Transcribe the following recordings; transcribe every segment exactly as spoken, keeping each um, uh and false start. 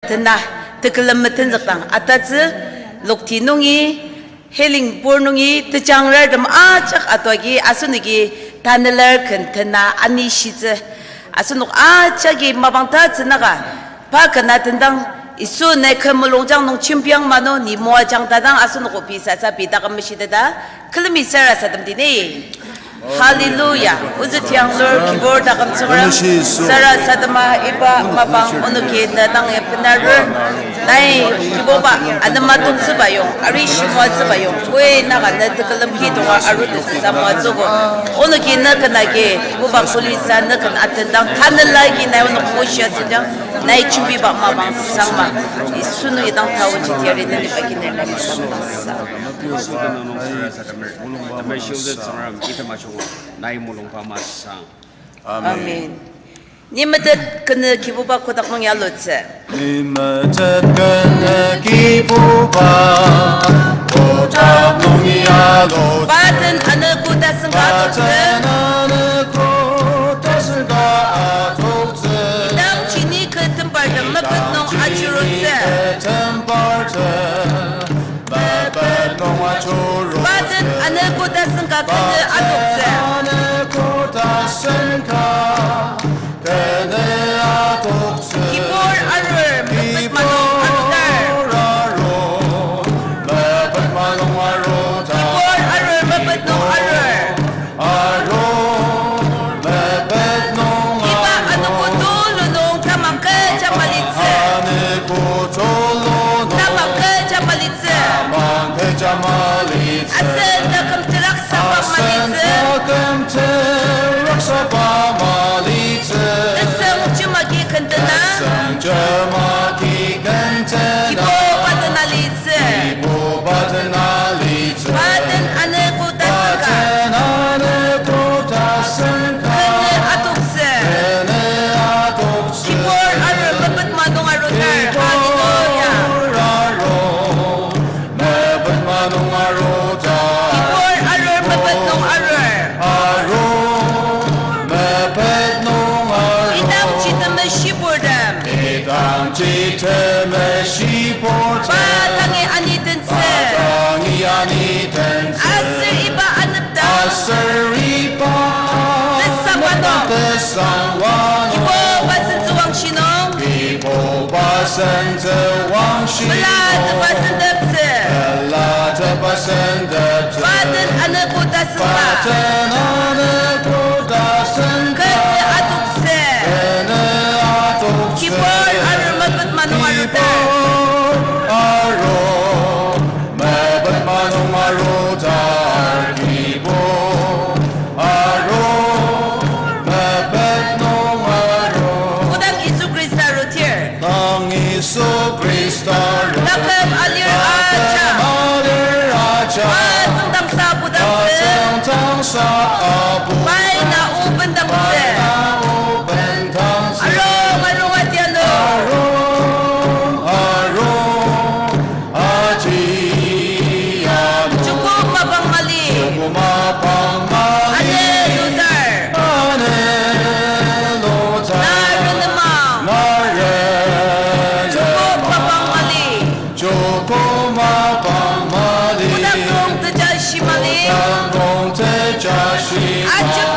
tena, tekülem metenzükdang atatsü, lokti nungi, healing pur nungi, tejangrartem ajak atoagi, asenoki tanelar ken tena anishitsü. Asenok ajaki mapang tatsü naka, pa kena tendang, Yisu ne kü mulungjang nung jembiang mano, ni moajang tadang asenok o pei sasa pei taküm meshiteta, külemi sarasadem dini. Hallelujah. Ozü tiang lur kibur taküm Tsüngrem, sarasadema iba mapang onoki ne dang ya benarur. Nai Kibuba anema tongtsüba yong, ari shimoatsüba yong, oi naka ne tekülem ki tonga arutettsüsa moatsüogo. Onoki ne kenagi, Kibuba kulisa ne ken atendang, tanelagi nai onok moshia sejang, nai jembiba mapang sangma. Yisu nungi dang taoji tiari ne liba kiner kani sangma. Temeshilde Tsüngrem, item ajunga, nai mulungba masang. Amen. Amen. Ni metet kenü Kibuba kotak nung ya alutsü. Ni metet kenü Kibuba kotak nung ya alutsü. Pa den anogo tasen ka adoktsü. Pa den anogo tasen ka adoktsü. Idangji ni kü tembartem mepet nung ajurutsü. Idangji ni kü tembartem mepet nung ajurutsü. Pa den anogo tasen ka kenü adoktsü. Pa den anogo tasen ka kenü adoktsü. Kibur arur, mepet manung arudar. Kibur arur, mepet manung arudar. Kibur arur, mepet nung arur. Arur, mepet nung arur. Iba anogo tulu nung tamang kecha malitsü. Anogo tulu nung tamang kecha malitsü. Tamang kecha malitsü. Asen taküm teraksaba malitsü. Asen taküm teraksaba malitsü. Teseng jemaki kentena. Teseng jemaki kentena. Kibuba den alitsü. Kibuba den alitsü. Pa den anogo tasen ka. Pa den anogo tasen ka. Kenü adoktsü. Kenü adoktsü. Kibur arur mepet manung arudar. Hallelujah. Kibur arur mepet manung arudar. Kibur arur mepet nung arur. Arur mepet nung arur. Idangji temeshi purtem. Idangji temeshi purtem. Pa tangi aniten tsü. Pa tangi aniten tsü. Aser iba anepdang. Aser iba tesangwa nung. Tesangwa nung. Kibuba sentsü wangshi nung. Kibuba sentsü wangshi nung. Pelatepa senteptsü. Pelatepa senteptsü. Pa den anogo tasen ka. Pa den anogo tasen ka. Kenü adoktsü. Kenü adoktsü. Kibur arur mepet manung arudar. Kibur arur mepet manung arudar, kibur arur mepet nung arur. Kodang Yisu Khrista arudir. Kodang Yisu Khrista arudir. Taküm alir ajak. Taküm alir ajak. Pa tsüngdangsa apudangtsü. Pa tsüngdangsa apu. Pai na o bendangtsü. Pai na o bendangtsü. Arung, arung atianu. Arung, arung. Aji ano. Chuku mapang mali. Chuku mapang mali. Ane ludar. Ane ludar. Naren nemang. Naren nemang. Chuku mapang mali. Chuku mapang mali. Kotak nung tejashi mali. Kotak nung tejashi mali. Ajak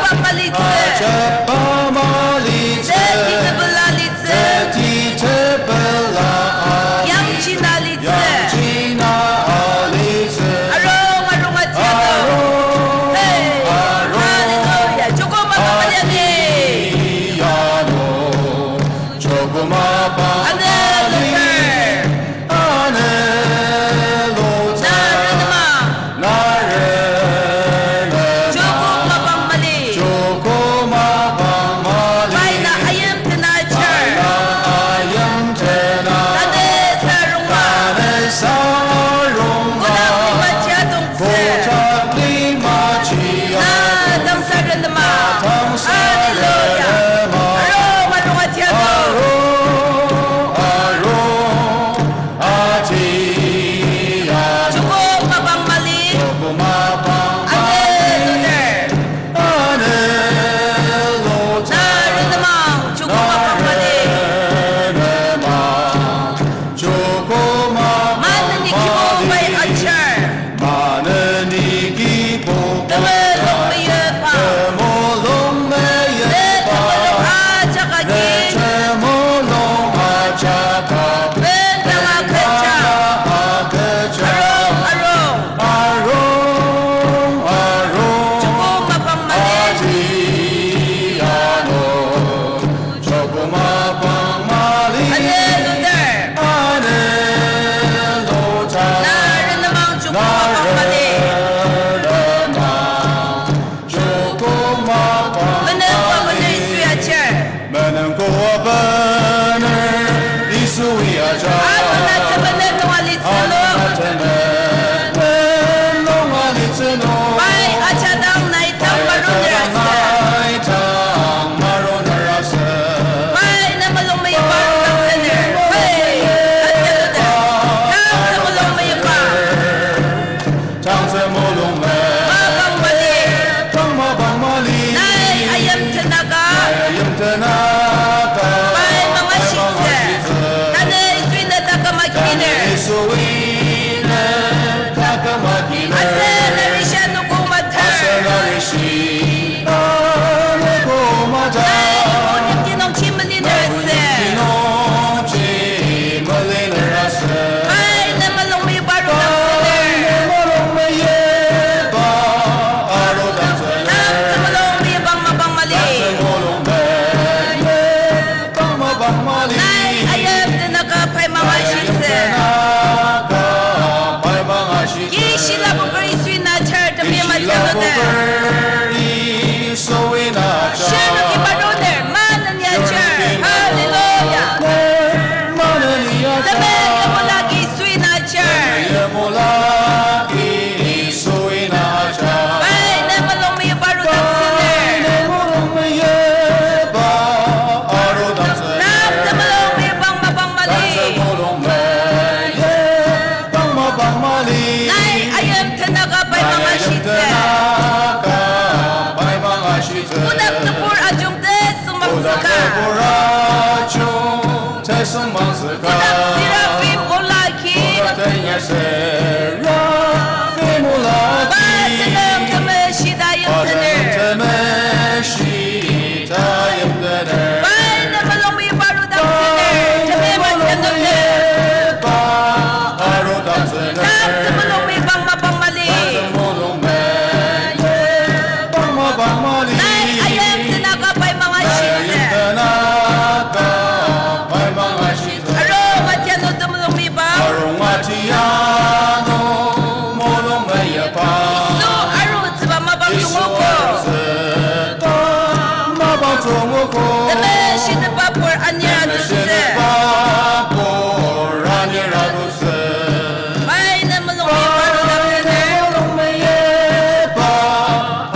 Ano na temenen nung alitsü nung. Pai ajadang nai tang maruner asü. Pai ne mulung meiba arudang sener. Pai, ajaluda. Tang ne mulung meiba. Mapang mali. Nai ayim tenaka. Pai mangashitsü. Tanü Yisui ne taküm akiner. Aser nari sha nokong matar. Nai o yimti nungji meliner asü. Pai ne mulung meiba arudang sener. Tang ne mulung meiba mapang mali. Nai ayim tenaka pai mangashitsü. Yishilaboker Yisui na ajar temeim ajaluda. Shirnoki maruner, maneni ajar. Hallelujah. Temeim yamulaki Yisui na ajar. Pai ne mulung meiba arudang sener. Tang ne mulung meiba mapang mali. Nai ayim tenaka pai mangashitsü. Kodak tebur ajung tesüngmangtsüka. Kodak Seraphim olaki. Pai tenüng temeshi ta yimtener. Pai ne mulung meiba arudang sener. Temeim ajaluda. Tang ne mulung meiba mapang mali. Nai ayim tenaka pai mangashitsü. Arung atianu temulung meiba. Yisu arutsüba mapang tongogo. Temeshitepa pur anir atusü. Pai ne mulung meiba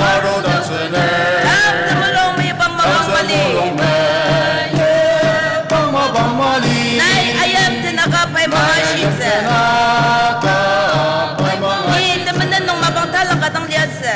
arudang sener. Tang ne mulung meiba mapang mali. Nai ayim tenaka pai mangashitsü. Ni temenen nung mapang talangka dang liasü.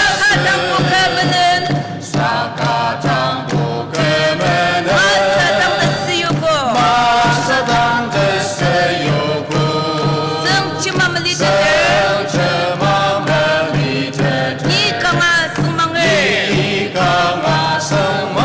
Saka dang pukemenen. Saka dang pukemenen. Masa dang tesüyogo. Masa dang tesüyogo. Süng jima meliteter. Süng jima meliteter. Ni kanga süngmanger. Ni kanga süngmanger.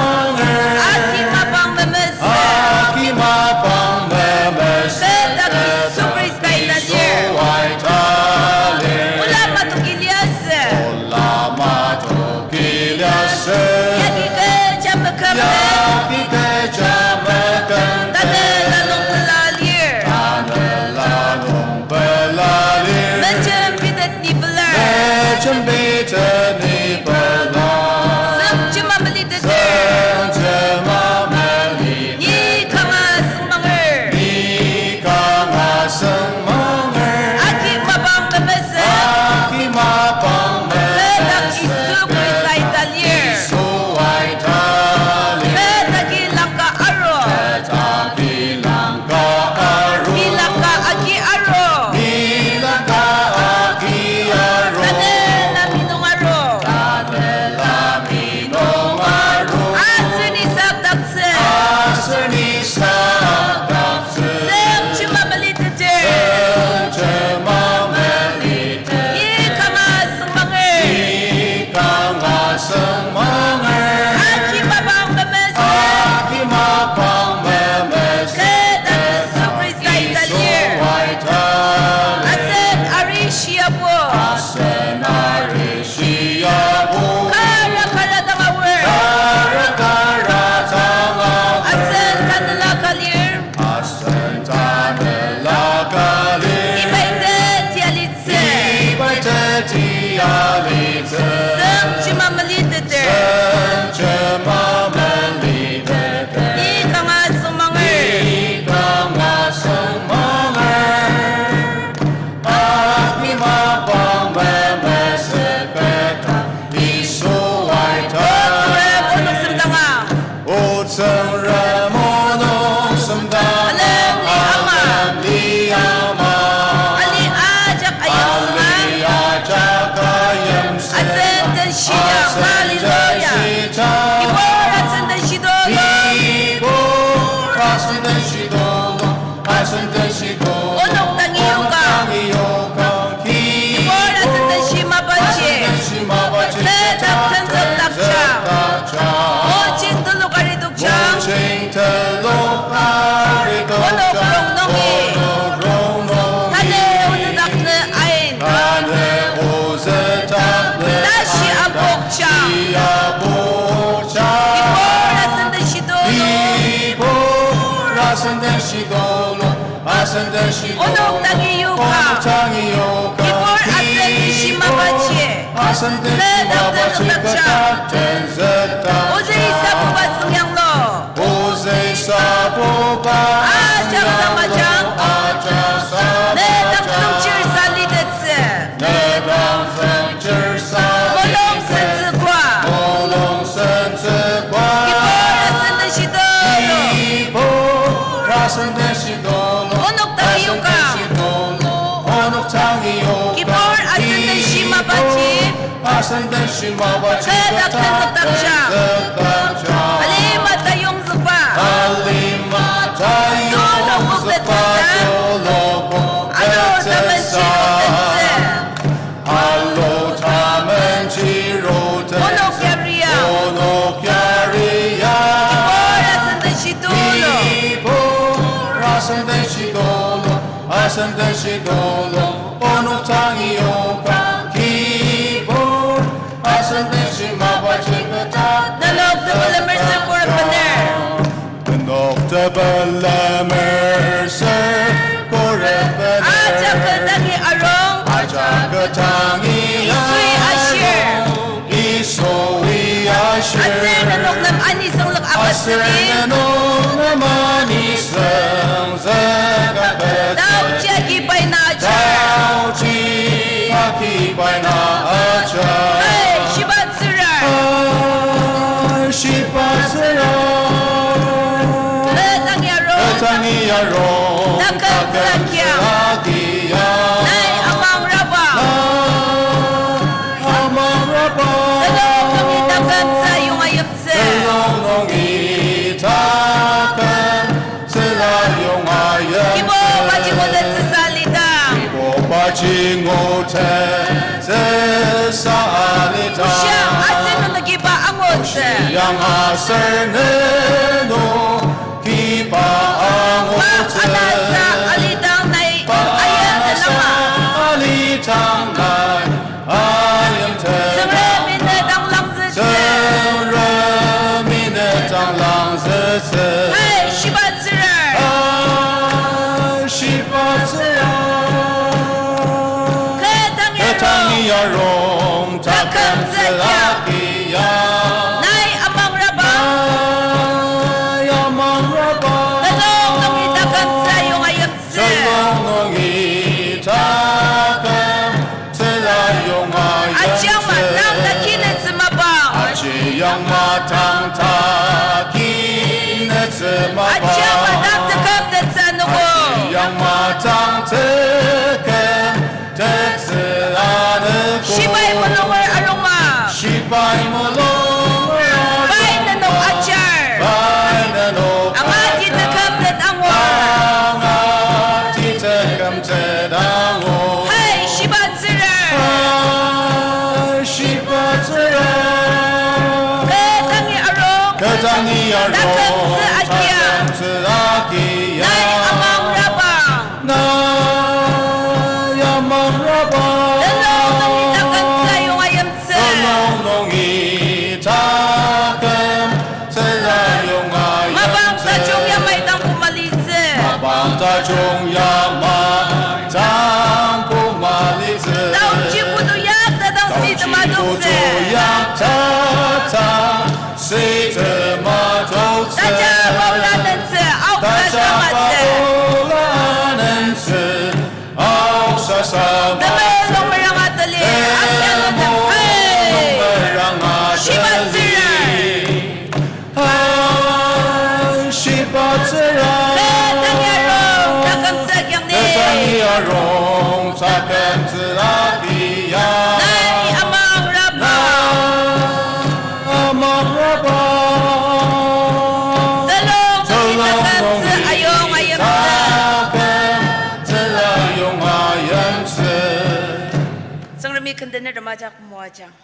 Onok dangi yoka. Kibur asen den shimabaji. Kü dak tenzükdakja. Ozü isa buba süngyanglu. Ajak samajang. Ne dang tongchir sa litettsü. Mulung sentsükwa. Kibur asen den shitulu. Onok dangi yoka. Kibur asen den shimabaji. Kü dak tenzükdakja. Alima tayongzükba. Tulokbok tetsüsa. Ado temenshi tetsü. Alo tamenshi rotetsü. Onok yaria. Onok yaria. Kibur asen den shitulu. Kibur asen den shitulu. Asen den shitulu. Onok dangi yoka. Kibur asen den shimabaji kü dak. Nenok tepelemer sür khuret bener. Nenok tepelemer sür khuret bener. Ajak kü dangi arung. Ajak kü dangi arung. Yisui ashir. Yisui ashir. Aser nenok nem anisüngzük agütsüdi. Aser nenok nem anisüngzük agütsüdi. Taochi akibai na ajar. Taochi akibai na ajar. Hey, shiba tsürar. Ai, shiba tsürar. Kü dangi arung. Kü dangi arung. Taküm tsüakia. Taküm tsüakia. Nai amangraba. Nai amangraba. Telong nungi taküm tsüla yonga yimtsü. Telong nungi taküm tsüla yonga yimtsü. Kibuba jingu tetsüsa alidang. Kibuba jingu tetsüsa alidang. Oshia asen nenokiba angutsü. Oshia aser nenokiba angutsü. Pa anasa alidang nai ayim tenama. Alidang nai ayim tenama. Tsüngremi ne dang langzütsü. Tsüngremi ne dang langzütsü. Hey, shiba tsürar. Ai, shiba tsürar. Kü dangi arung. Kü dangi arung. Taküm tsüakia. Taküm tsüakia. Nai amangraba. Nai amangraba. Telong nungi taküm tsüla yonga yimtsü. Telong nungi taküm tsüla yonga yimtsü. Aji ama tang takinetsü mapang. Aji ama tang takinetsü mapang. Aji ama tang tekümtettsü anogo. Aji ama tang teküm tetsü anogo. Shibai mulunger arungma. Shibai mulunger arungma. Pai nenok ajar. Pai nenok ajar. Angati tekümtet angur. Angati tekümtet angur. Hey, shiba tsürar. Ai, shiba tsürar. Kü dangi arung. Kü dangi arung. Taküm tsüakia. Taküm tsüakia. Nai amangraba. Nai amangraba. Telong nungi taküm tsüla yonga yimtsü. Telong nungi taküm tsüla yonga yimtsü. Mapang tajung yamai dang pumalitsü. Mapang tajung yamai dang pumalitsü. Taochi putu yakta dang sitema toktsü. Taochi putu yakta dang sitema toktsü. Taja paola nentsü, aoksa samatsü. Taja paola nentsü, aoksa samatsü. Temulung meranga tali, akia nung, hey. Temulung meranga tali. Shiba tsürar. Ai, shiba tsüra. Kü dangi arung, taküm tsüakia ni. Kü dangi arung, taküm tsüakia. Nai amangraba. Nai amangraba. Telong nungi taküm tsüla yonga yimtsü. Taküm tsüla yonga yimtsü. Tsüngremi kendener temajak moajang.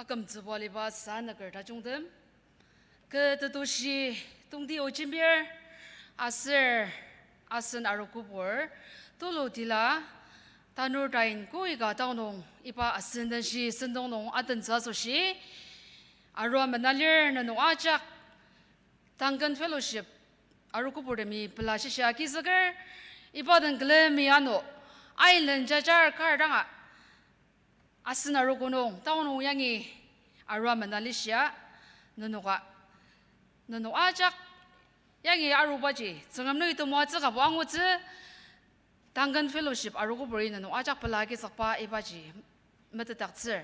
Kümtsüba aliba sanüker tajungtem, kü tetushi tongti o jembir, aser asen arogobur tulu tila, tanur tain koika tao nung iba asen denshi sentong nung atentsü asoshi arua menalir, nenok ajak Duncan Fellowship arogoburtemi pela shishia agizüker, iba den külemi ano ailen jajar kar danga asen arogo nung tao nung yangi arua menalishia, nenoka, nenok ajak yangi arubaji Tsüngrem nungi temoatsü kabo angutsü, Duncan Fellowship arogoburi nenok ajak pela agizükba ibaji metetdaktsür.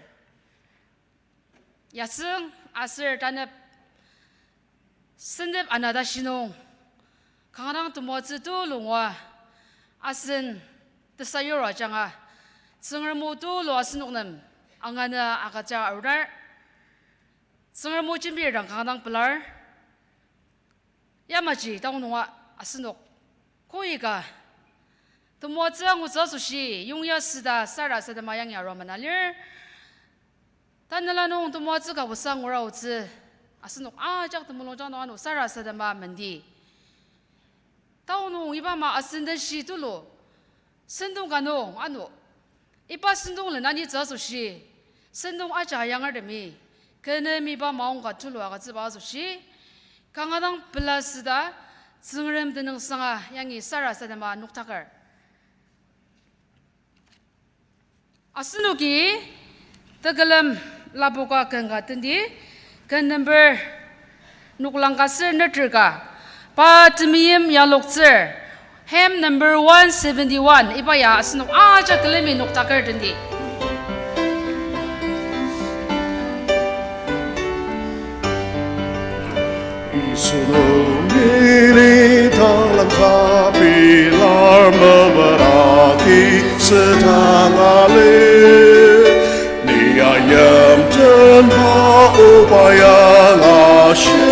Yasüng aser tanep sentep ana tashi nung kanga dang temoatsü tulu ngua asen tesayur ajanga, Tsüngrem o tulu asenok nem angana agüja arudar, Tsüngrem o jembir dang kanga dang pelar. Yamaji tao nunga asenok koika temoatsü angutsü asoshi yongya süda sarasadema yangi arua menalir. Tanela nung temoatsü kabosa ngura aotsü asenok ajak temulungjang nung ano sarasadema mendi. Tao nung iba ama asen denshi tulu sentong ka nung ano, iba sentong len anitsü asoshi sentong aja ayangertemi, kü nem iba maongka tulu agütsüba asoshi kanga dang pela süda Tsüngrem tenüngsanga yangi sarasadema noktaker. Asenoki tekülem lapoka ken ka tendi, ken number noklang ka ser neter ka, pa temeim yaloktsür, hymn number one seventy-one, iba ya asenok ajak külemi noktaker tendi. Yisu nung ili talang ka pilar memeraki sedang ali. Ni ayim tenba oba ya lashe,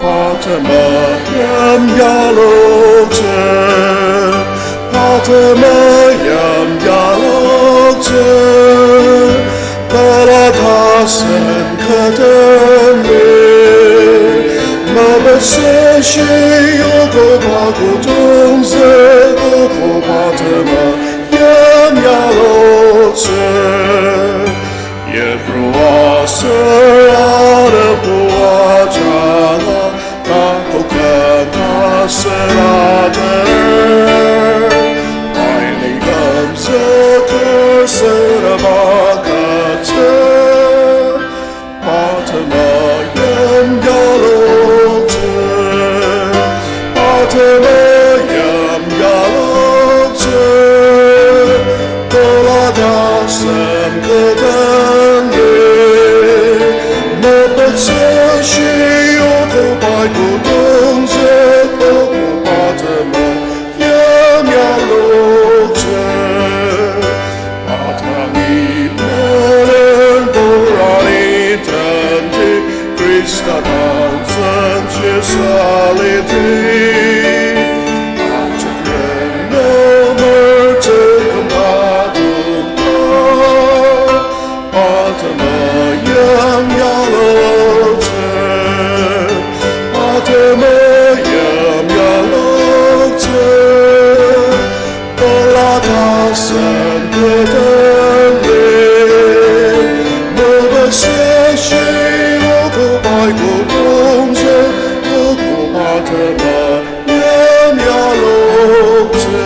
pa temeim yaloktsü, pa temeim yaloktsü, pela tasen kü den li. Mepetseshi okoba kotongzü, okoba temeim yaloktsü. Yipru aser atepu ajanga takoken ka selater, aili kümzüker sedema kütsü. Pa temeim yaloktsü, pa temeim yaloktsü, pela tasen kü den li. Mepetseshi okoba kotongzü, okoba temeim yaloktsü. Atangi melen purani tenti, Khrista tangsen Jisu aliti. Ajak renomer teküm ka tongka, pa temeim yaloktsü, pa temeim yaloktsü, pela tasen kü den li. Mepetseshi okoba kotongzü, okoba temeim yaloktsü.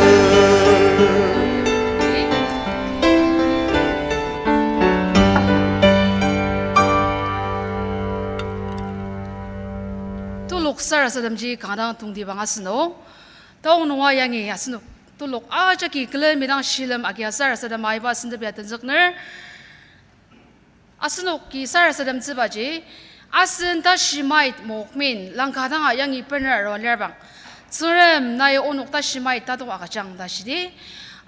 Tulok sarasademji kanga dang tongtibang asünung. Tao nunga yangi asenok tulok ajaki külemi dang shilem agia sarasadema iba sentep ya tenzükner. Asenoki sarasademtsübaji, asen tashi mait mokmin langka danga yangi bener arua lirbang, Tsüngrem nai onok tashi mait tatok agüjang ta shidi.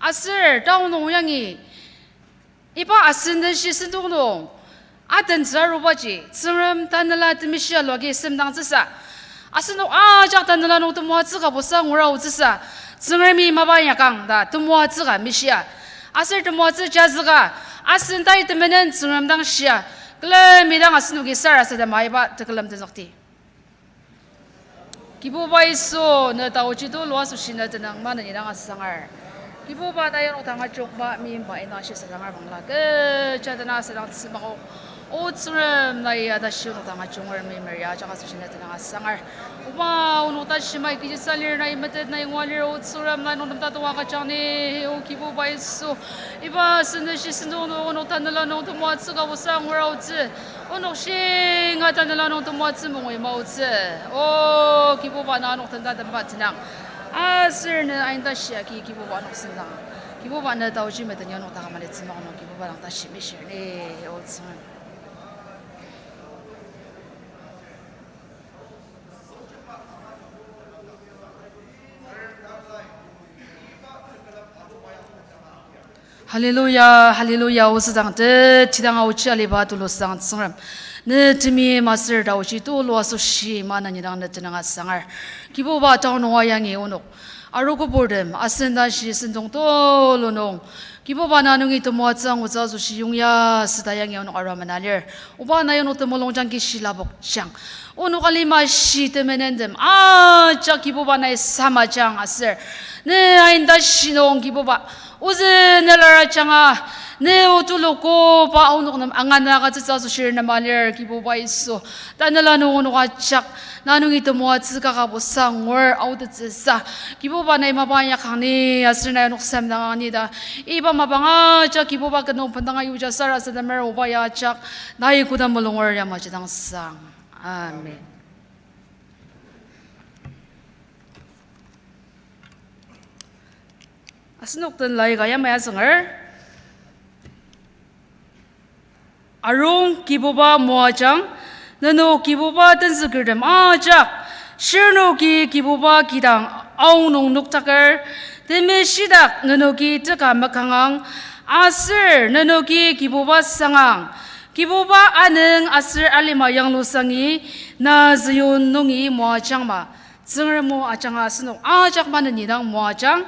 Aser tao nung yangi iba asen denshi sentong nung atentsü arubaji, Tsüngrem tanela temeshia logi semdangtsüsa, asenok ajak tanela nung temoatsü ka busa ngura aotsüsa, Tsüngremi mapa inyakang ta temoatsü ka meshia. Aser temoatsü jazüka, Asen tai temenen Tsüngrem dang shia, külemi dang asenoki sarasadema iba tekülem tenzükti. Kibuba Yisu, ne taochi tulu asoshi ne tenüng maneni dang asangar. Kibuba nai onok dang ajungba meimba indang shisadang arbangla kecha dena asadang tsümakok. O Tsüngrem, nai ya tashi onok dang ajunger meimer ya ajak asoshi ne tenüng asangar. Oba, onok tashi mai kechisa lir, nai metet, nai ngua lir, O Tsüngrem, nai nung nem tatung agüjang ni, O Kibuba Yisu. Iba sentong shi sentong nung onok tanela nung temoatsü ka osa ngura aotsü. Onok shinga tanela nung temoatsü mungui maotsü. O Kibuba, na onok tentatemba tenang. Aser ne ain tashi agi Kibuba onok sendang. Kibuba, ne taochi meten ya onok dang ka mali tsümak nung Kibuba dang tashi mishir ni, O Tsüngrem. Hallelujah, hallelujah, osüdang tetidang aochi aliba tulu sang Tsüngrem. Ne temeim aser taochi tulu asoshi maneni dang ne tenüng asangar. Kibuba, tao nunga yangi onok arogo purtem, asen tashi sentong tulu nung Kibuba, na nungi temoatsü angutsü asoshi yongya süta yangi onok arua mena lir. Oba, nai onok temulungjang kishi lapokjang. Onok alima shi temenentem ajak Kibuba nai samajang aser ne ain tashi nung Kibuba ozü ne lar ajanga, ne otulukoba onok nem angana agütsütsü asoshi nema lir Kibuba Yisu. Tanela nung onok ajak na nungi temoatsü kakabo sangur aotettsüsa. Kibuba, nai mapa inyakang ni aser nai onok semdang ni ta iba mapang ajak Kibuba kenung bendanga yuja sarasademer, Oba ya ajak nai koda mulunger yamaji dang sang. Amen. Asenok den lai ka yamai azünger. Arung Kibuba moajang, nenok Kibuba tenzükertem ajak, shirnoki Kibuba kidang aonung noktaker, temeshidak nenoki teka makangang, aser nenoki Kibuba sangang, Kibuba anüng aser alima yanglusangi, na Zion nungi moajangma. Tsüngrem o ajanga asenok ajak maneni dang moajang.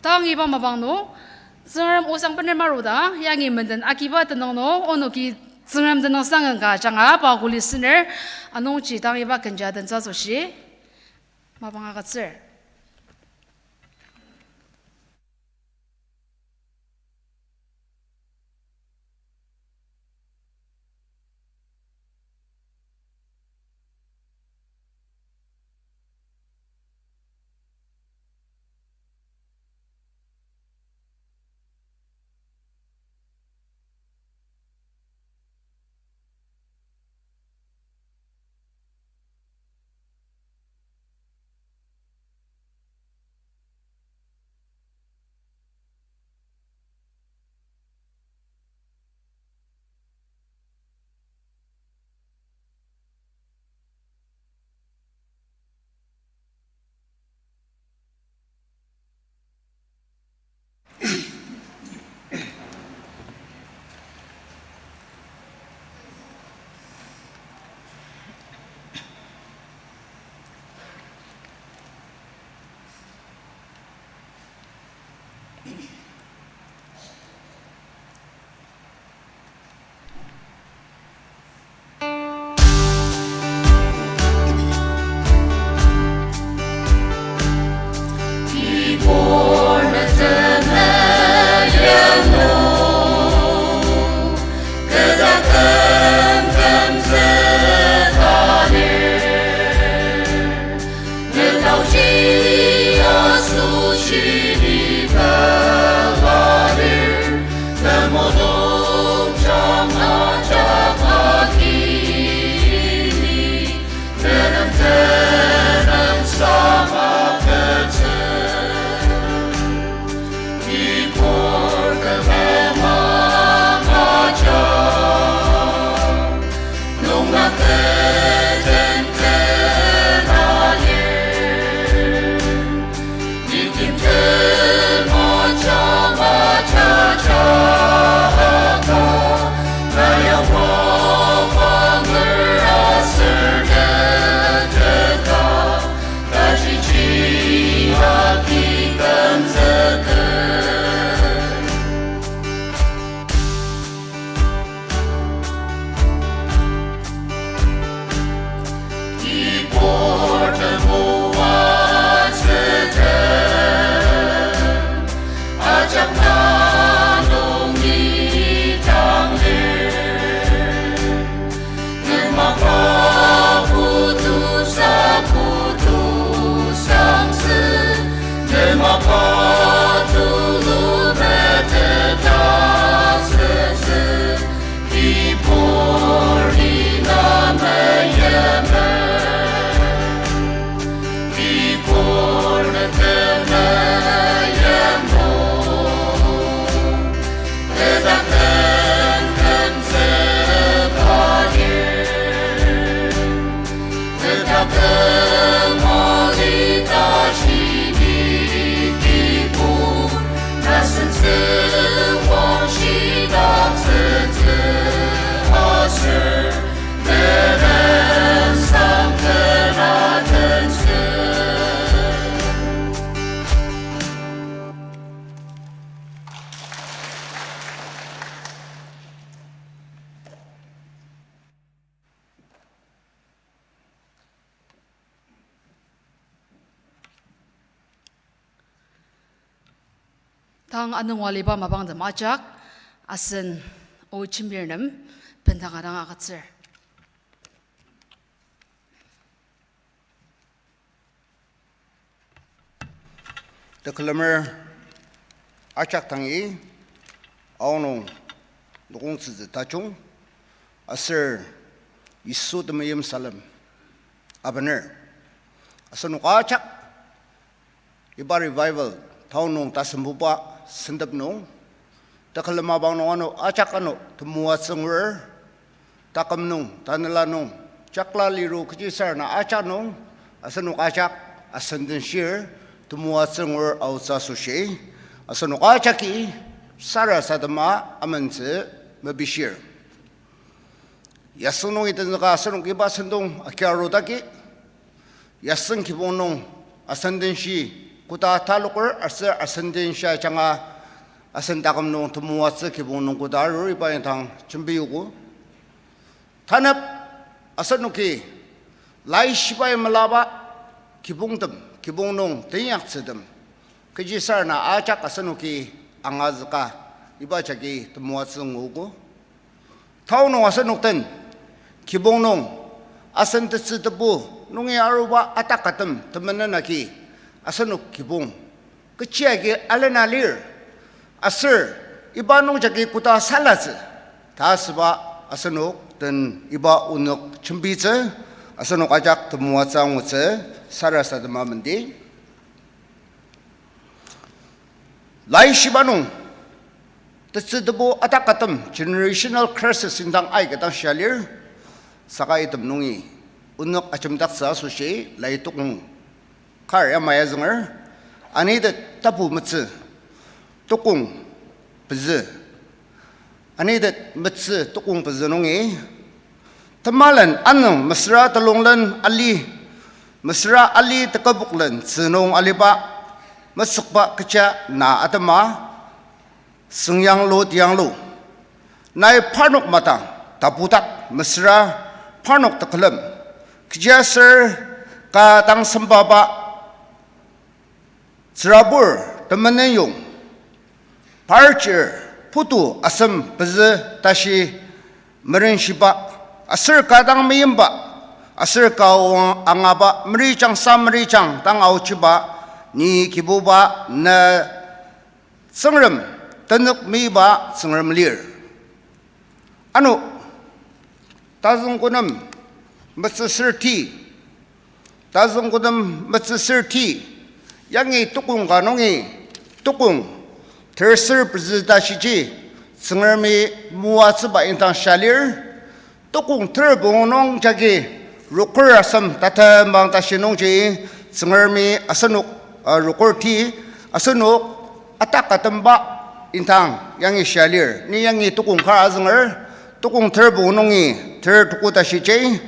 Tang iba mapang nung, Tsüngrem osang bener maruda, yangi menden agiba tenüng nung, onoki Tsüngrem tenüngsang ka ajanga, pa kuli sener, anungji tang iba kenja tensa asoshi, mapang agütsür. Tang anungwa aliba mapangtem ajak, asen o jembir nem bendanga dang agütsür. Tekülemer ajak dangi, aonung nokongtsütsü tajung, aser Yisu temeim salem abener. Asenok ajak iba revival town nung tasembuba sentep nung, tekülem mapang nung ano ajak ano temoatsü ngur, taküm nung, tanela nung, jakla liru kechisarena ajak nung, asenok ajak asen den shir, temoatsü ngur aotsü asoshi, asenok ajaki sarasadema amentsü mepishir. Yasüng nungi tenzüka asenok iba sentong akia arudaki, yasüng kibong nung asen den shi koda taloker aser asen den shia ajanga asen taküm nung temoatsü kibong nung koda arur iba indang jembiogo. Tanep asenoki laishibai melaba kibongtem, kibong nung tenyaktsütem, kechisarena ajak asenoki angazüka iba jagi temoatsü nguogo. Tao nung asenok den kibong nung asen tetsü tebu nungi aruba atakatem temenen agi asenok kibong kechi agi alena lir, aser iba nungjagi koda salatsü ta asüba asenok den iba onük jembitsü, asenok ajak temoatsü angutsü sarasadema mendi. Laishiba nung tetsü tebu atakatem generational curses indang aika dang shia lir, saka item nungi onük ajemdaktsü asoshi lai tukong kar yamai azünger, anitet tapu metsü tukong pezü. Anitet metsü tukong pezü nungi, temalen anüng mesüra telonglen ali, mesüra ali teküboklen tzü nung aliba, mesükba kecha na atema, süngyanglu tiyanglu. Nai parnok madang tapudak mesüra parnok tekülem. Kechiaser ka dang sembaba tsürabur temenen yong, par chir putu asem pezü tashi merenshiba, aser ka dang meimba, aser ka o angaba meri jangsa meri jang dang aochiba, ni Kibuba na Tsüngrem tenük meiba Tsüngrem lir. Ano, tazüngkonem metsüsürti, tazüngkonem metsüsürti, yangi tukong ka nungi, tukong terser pezü ta shiji, Tsüngremi moatsüba indang shia lir, tukong terpong nung jagi rokur asem tatembang tashi nungji, Tsüngremi asenok, uh, rokur ti, asenok atakatemba indang yangi shia lir. Ni yangi tukong kar azünger, tukong terpong nungi ter tuku ta shiji,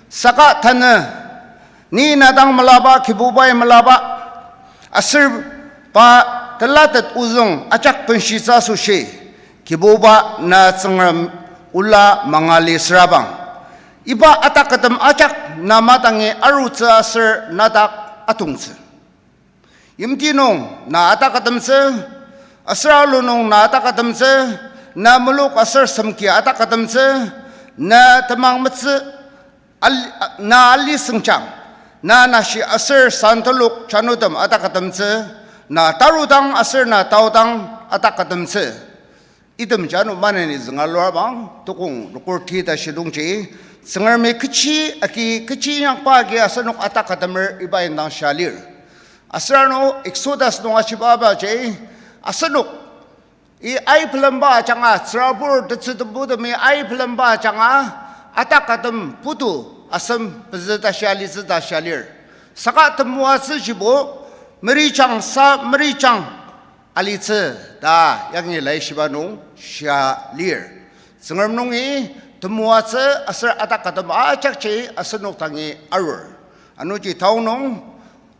saka tanü ni na dang melaba, Kibubai melaba, aser pa telatet ozüng ajak benshitsü asoshi, Kibuba na Tsüngrem ola mangali sürabang, iba atakatem ajak na madangi arutsü aser na dak atongtsü. Yimti nung na atakatemtsü, aser alu nung na atakatemtsü, na muluk aser semki atakatemtsü, na temang metsü, al-, na ali sengjang, na nashi aser san telok chanutem atakatemtsü, na tarudang aser na taodang atakatemtsü. Item jano maneni zünga luabang, tukong rokur ti ta shidongji, Tsüngremi kechi agi, kechi inyakba agi asenok atakatemer iba indang shia lir. Aser ano Exodus nung ashibaba ji, asenok i aipelemba ajanga, tsürabur tetsü tebutemi aipelemba ajanga, atakatem putu asem pezü ta shia litsü ta shia lir. Saka temoatsü jibo, meri jang sa meri jang alitsü ta yangi laishiba nung shia lir. Tsüngrem nungi temoatsü aser atakatem ajakji asenok dangi arur. Anungji tao nung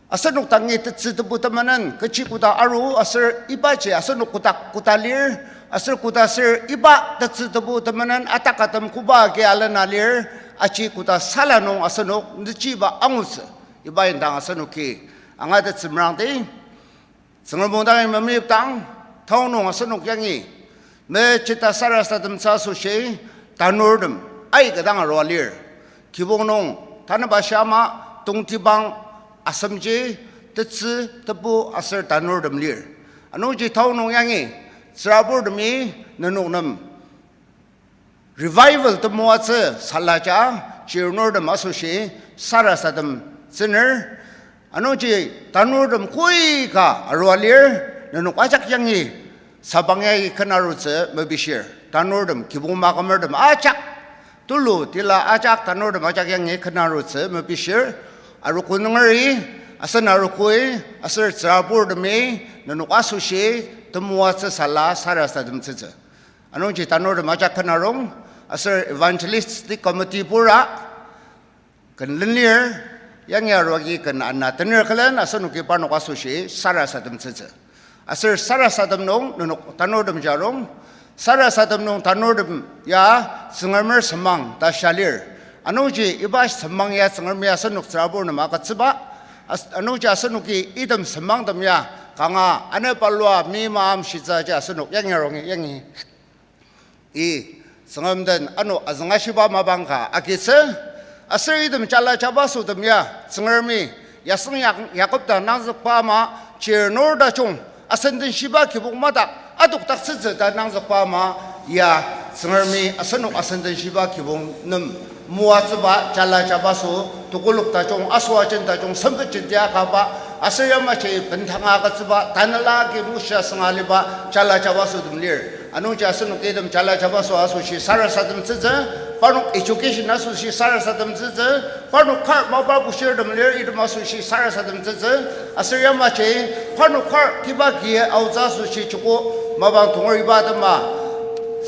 asenok dangi tetsü tebu temenen kechi koda aru aser ibaji asenok koda koda lir, aser koda aser iba tetsü tebu temenen atakatem koba agi alena lir, aji koda sala nung asenok nechiba angutsü, iba indang asenoki angatettsü merangdi. Tsüngrem o dangi memeyipdang, Town nung asenok yangi mechita sarasademtsü asoshi tanurtem aika dang arua lir. Kibong nung tanüba shia ama tongtibang asemji tetsü, tebu aser tanurtem lir. Anungji town nung yangi tsüraburtemi nenok nem revival temoatsü salaja, chirnurtem asoshi sarasadem tsüner. Anungji tanurtem koika arua lir, nenok ajak yangi sabang yagi ken arutsü mepishir. Tanurtem, kibong makümertem ajak, tulu tila ajak, tanurtem ajak yangi ken arutsü mepishir. Arogo nungeri, asen arogoi, aser tsüraburtemi nenok asoshi temoatsü sala sarasademtsütsü. Anungji tanurtem ajak ken arung, aser evangelistic committee pura ken lenir, yangi aruagi ken ana tener külen asenoki parnok asoshi sarasademtsütsü. Aser sarasadem nung nenok tanurtem jarung, sarasadem nung tanurtem ya Tsüngremer semang ta shia lir. Anungji iba semang ya Tsüngremi asenok tsürabur nem agütsüba, as-, anungji asenoki item semangtem ya kanga anepalua mi maam shitsü aji asenok yangi arungi yangi I, Tsüngrem den ano azüngashiba mapang ka agitsü, aser item jala jabasotem ya Tsüngremi yaseng yak-, Jakob ta nangzükba ama, chirnur tajung asendenshiba kibong madak adokdaktsütsü ta nangzükba ama, ya Tsüngremi asenok asendenshiba kibong nem moatsüba jala jabaso, tekolak tajung, asoajen tajung, sempet jentia kaba, aser yamaji bendanga agütsüba, tanela agi mushia sünga aliba jala jabasotem lir. Anungji asenoki item jala jabaso asoshi sarasademtsütsü, parnok education asoshi sarasademtsütsü, parnok kar mapa bushirtem lir, item asoshi sarasademtsütsü, aser yamaji parnok kar kiba ki aotsü asoshi joko mapang tonger iba atema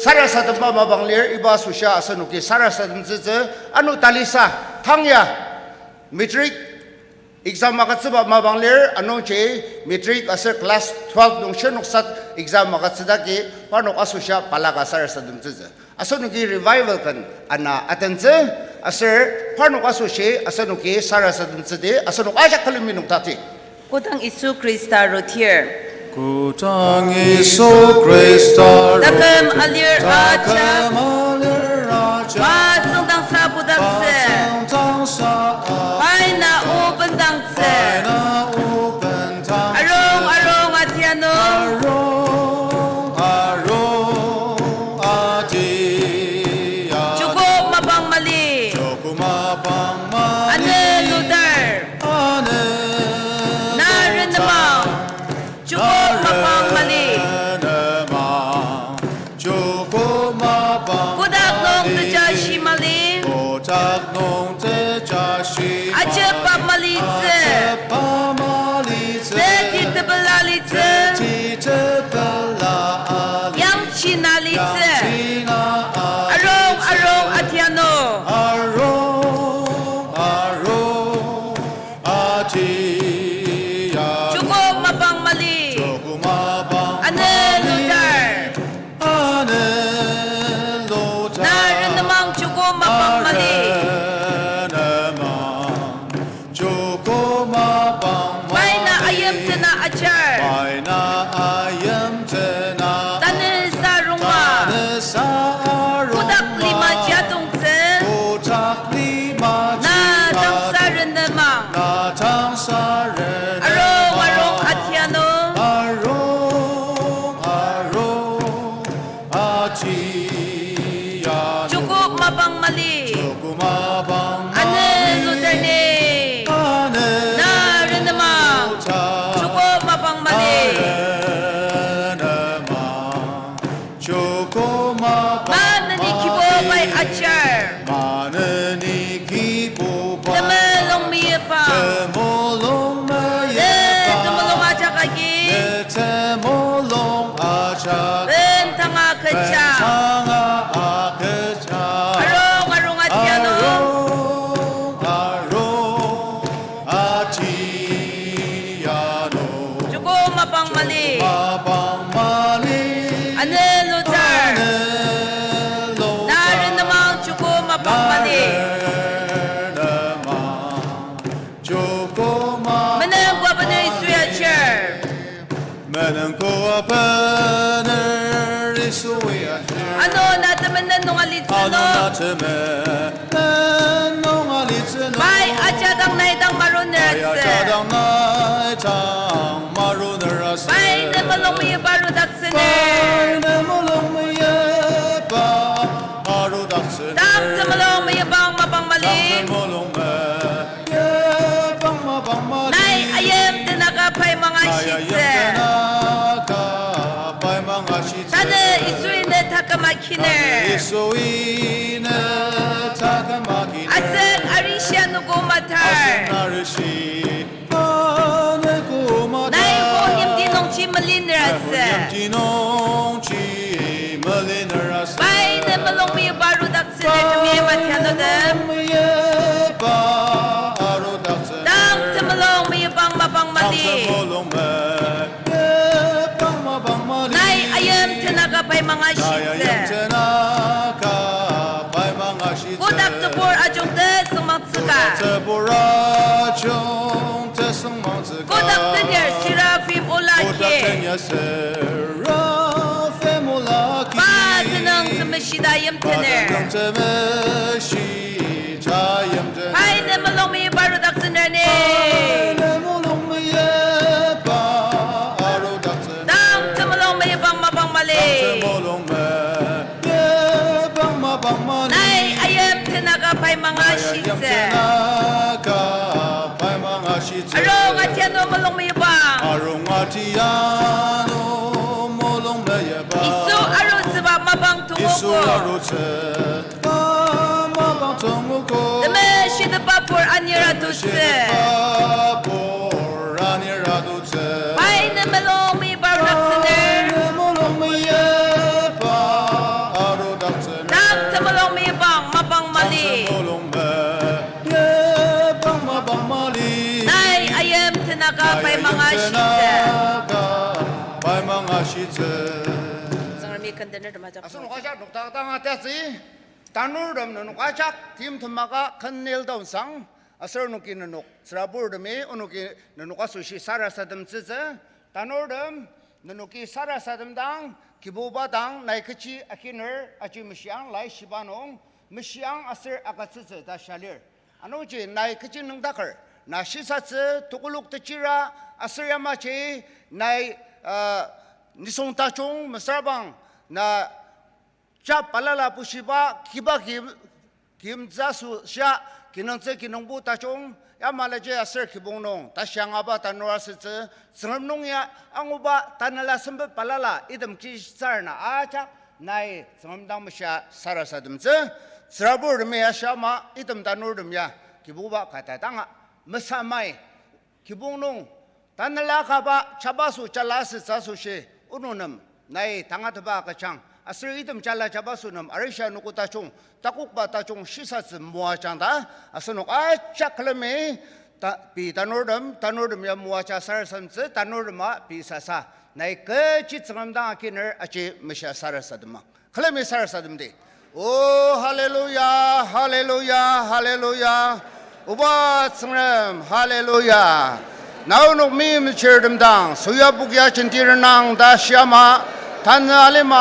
sarasademba mapang lir, iba asoshia asenoki sarasademtsütsü. Ano talisa, tang ya matric exam agütsüba mapang lir, anungji matric aser class twelve nung shirnok sat exam agütsüdagi parnok asoshia balaka sarasademtsütsü. Asenoki revival ken ana atentsü, aser parnok asoshi asenoki sarasademtsüdi, asenok ajak külemi nokdakti. Kodang Yisu Khrista arudir. Kodang Yisu Khrista arudir. Taküm alir ajak. Taküm alir ajak. Pa tsüngdangsa pudaktsü. Pa tsüngdangsa. Pai na o bendangtsü. Pai na o bendangtsü. Arung, arung, atianu. Arung, arung, atianu. Joko mapang mali. Joko mapang mali. Ane ludar. Ane ludar. Na renemang. Joko mapang mali. Na renemang. Joko mapang mali. Kotak nung tejashi mali. Kotak nung tejashi mali. Ajepba malitsü. Ajepba malitsü. Teti tepela litsü. Teti tepela alitsü. Yangchina litsü. Yangchina alitsü. Arung, arung, atianu. Arung, arung, atianu. Joko mapang mali. Joko mapang mali. Ane ludar. Ane ludar. Na renemang joko mapang mali. Na renemang joko mapang mali. Pai na ayimtena ajar. Pai na ayimtena ajar. Tanü sarungma. Tanü sarungma. Kotak lima jadongtsü. Kotak lima jadongtsü. Na tangsa renemang. Na tangsa renemang. Arung, arung, atianu. Arung, arung, atianu. Joko mapang mali. Joko mapang mali. Ane ludar ni. Ane ludar. Na renemang. Joko mapang mali. Na renemang. Joko mapang mali. Maneni Kibubai ajar. Maneni Kibubai. Temulung meyipang. Temulung meyipang. Ne temulung ajak agi. Ne temulung ajak agi. Bendanga kecha. Bendanga kecha. Arung, arung, atianu. Arung, arung, atianu. Joko mapang mali. Joko mapang mali. Ane ludar. Ane ludar. Na renemang joko mapang mali. Na renemang joko mapang mali. Menengkoa bena Yisu ajar. Menengkoa bena Pai ajadang nai dang maruner asü. Pai ne mulung meyipa arudaktsüner. Tang temulung meyipang mapang mali. Nai ayim tenaka pai mangashitsü. Tanü Yisui ne taküm akiner. Asen arishi anogo matar. Nai o yimti nungji meliner asü. Pai ne mulung meyipa arudaktsüner temi matianudem. Tang temulung meyipang mapang mali. Nai ayim tenaka pai mangashitsü. Kotak tebur ajungte sengmang tsüka. Kotak tenyar Seraphim ola ki. Pa tenüng temeshita yimtener. Pai ne mulung meyipa arudaktsüner ni. Tang temulung meyipang mapang mali. Nai ayim tenaka pai mangashitsü. Arung atianu mulung meyipang. Yisu arutsüba mapang tongogo. Temeshitepa pur anir atutsü. Pai ne mulung meyipa arudaktsüner. Tang temulung meyipang mapang mali. Nai ayim tenaka pai mangashitsü. Tsüngremi kendener temajak. Asenok ajak nokdakdang atatsü, tanurtem nenok ajak timtem maka ken kneel down sang, aser onoki nenok tsüraburtemi onoki nenok asoshi sarasademtsütsü, tanurtem nenoki sarasadem dang, Kibuba dang nai kechi akiner aji meshiang, Laishiba nung meshiang aser agütsütsü ta shia lir. Anungji nai kechi nüngdaker, na shisatsü, tekolak techira, aser yamaji nai, uh, nisung tajung mesüra bang na ja balala bushiba kiba ki, kimtsü asoshi kinungtsü kinungpo tajung, yamalaji aser kibong nung tashi angaba tanur asütsü, Tsüngrem nung ya anguba tanela sempet balala item kishitsür na ajak nai Tsüngrem dang meshia sarasademtsü, tsüraburtemi ya shia ama item tanurtem ya Kibuba kata danga mesamai kibong nung tanela kaba jabaso jala asütsü asoshi onok nem nai tangatetba agüjang, aser item jala jabaso nem arishi anogo tajung, takokba tajung shisatsü moajang ta asenok ajak külemi ta, pei tanurtem, tanurtem ya moaja sarasademtsü, tanurtema pei sasa nai kechi Tsüngrem dang akiner aji meshia sarasadema. Külemi sarasademdi. O, hallelujah, hallelujah, hallelujah. Oba Tsüngrem, hallelujah. Na onok meimchirtem dang soyapok ya jenti renang ta shia ama, tanü alima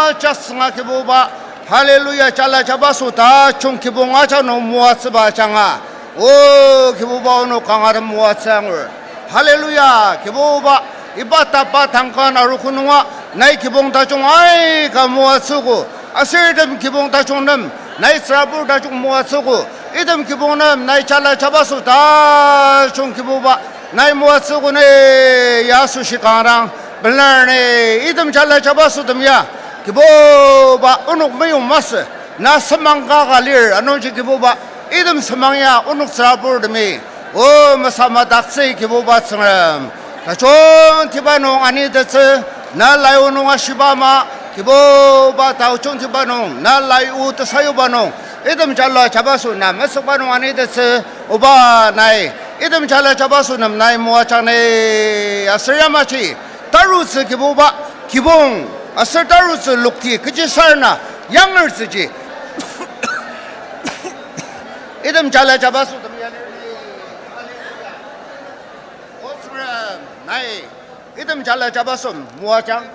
ajak sünga Kibuba, hallelujah jala jabaso tajung kibong ajak nung moatsüba ajanga, O Kibuba, onok kanga tem moatsü angur. Hallelujah, Kibuba, iba tapa tangkan arogo nunga nai kibong tajung aika moatsüogo. Aser item kibong tajung nem nai tsürabur tajung moatsüogo. Item kibong nem nai jala jabaso tajung, Kibuba, nai moatsüogo ni, ya asoshi kanga dang bener ni. Item jala jabasotem ya, Kibuba, onok meyong masü, na semang kaka lir, anungji Kibuba, item semang ya onok tsüraburtemi, o, mesamadaktsü, Kibuba Tsüngrem. Tajungtiba nung anitettsü, na lai o nung ashiba ama, Kibuba, tajungtiba nung na lai o tesayuba nung, item jala jabaso na mesükba nung anitettsü, Oba nai, item jala jabaso nem nai moajang ni. Aser yamaji tarutsü, Kibuba, kibong aser tarutsü lokti kechisarena yangertsüji, item jala jabasotem ya lir. O Tsüngrem nai, item jala jabaso moajang.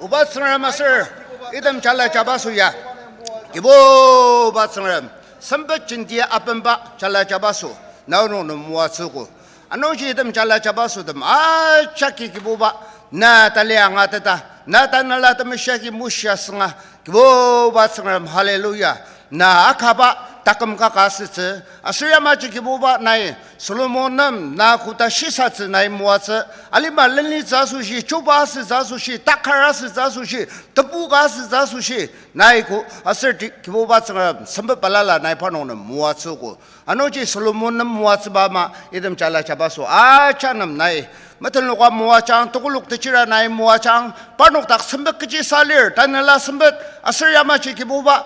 Oba Tsüngrem aser Item jala jabaso ya. Kibuba Tsüngrem, sempet jenti apenba jala jabaso, nai nung nem moatsüogo. Anungji item jala jabasotem ajaki Kibuba, na tali angateta, na Tanela Temeshi agi mushia sünga, Kibuba Tsüngrem, hallelujah. Na akaba taküm kaka asütsü, aser yamaji Kibuba nai Solomon nem na koda shisatsü nai moatsü, alima lenlitsü asoshi, chuba asütsü asoshi, takar asütsü asoshi, tebu ka asütsü asoshi, nai ko aser ti-, Kibuba Tsüngrem sempet balala nai parnok nem moatsüogo. Anungji Solomon nem moatsüba ama item jala jabaso ajak nem nai metenloka moajang, tekolak techira nai moajang, parnok dak sempet kechi sa lir, tanela sempet aser yamaji Kibuba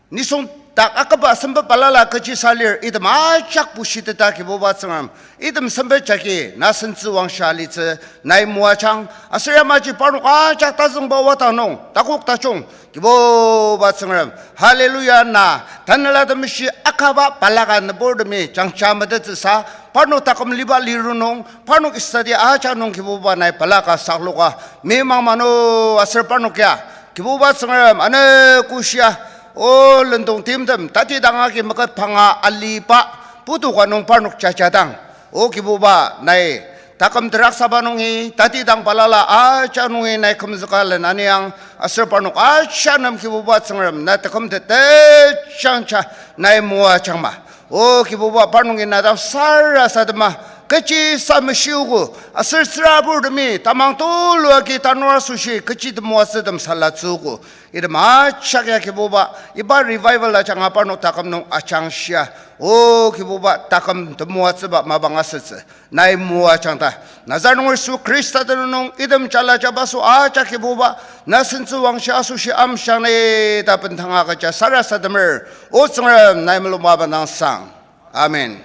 nisung dak akaba sempet balala kechi sa lir, item ajak bushiteta Kibuba Tsüngrem, item sempet jagi na sentsü wangshia alitsü nai moajang, aser yamaji parnok ajak tazüngba wadang nung, takok tajung, Kibuba Tsüngrem, hallelujah, na Tanela Temeshi akaba balaka nüburtemi jangja metettsüsa, parnok taküm liba liru nung, parnok istadi ajak nung Kibuba nai balaka sakloka, mimang mano aser parnok ya, Kibuba Tsüngrem, ano koshia, o lendong timtem, tatidang agi meket panga aliba, putu ka nung parnok jajadang. O Kibuba nai, taküm teraksaba nungi, tatidang balala ajak nungi nai kümzüka len aniang, aser parnok ajak nem Kibuba Tsüngrem, na taküm tetejangja nai moajangma. O Kibuba parnok nungi na dang sarasadema, kechi sa meshiogo, aser tsüraburtemi tamang tulu agi tanur asoshi kechi temoatsütem salatsüogo. Item ajak ya Kibuba, iba revival ajanga parnok taküm nung ajangshia. O Kibuba taküm temoatsüba mapang asütsü nai moajang ta. Nazaret nunger Yisu Khrista tenüng nung item jala jabaso ajak Kibuba, na sentsü wangshia asoshi amshiang ni ta bendanga agüja sarasademer. O Tsüngrem nai mulung mapang dang sang. Amen.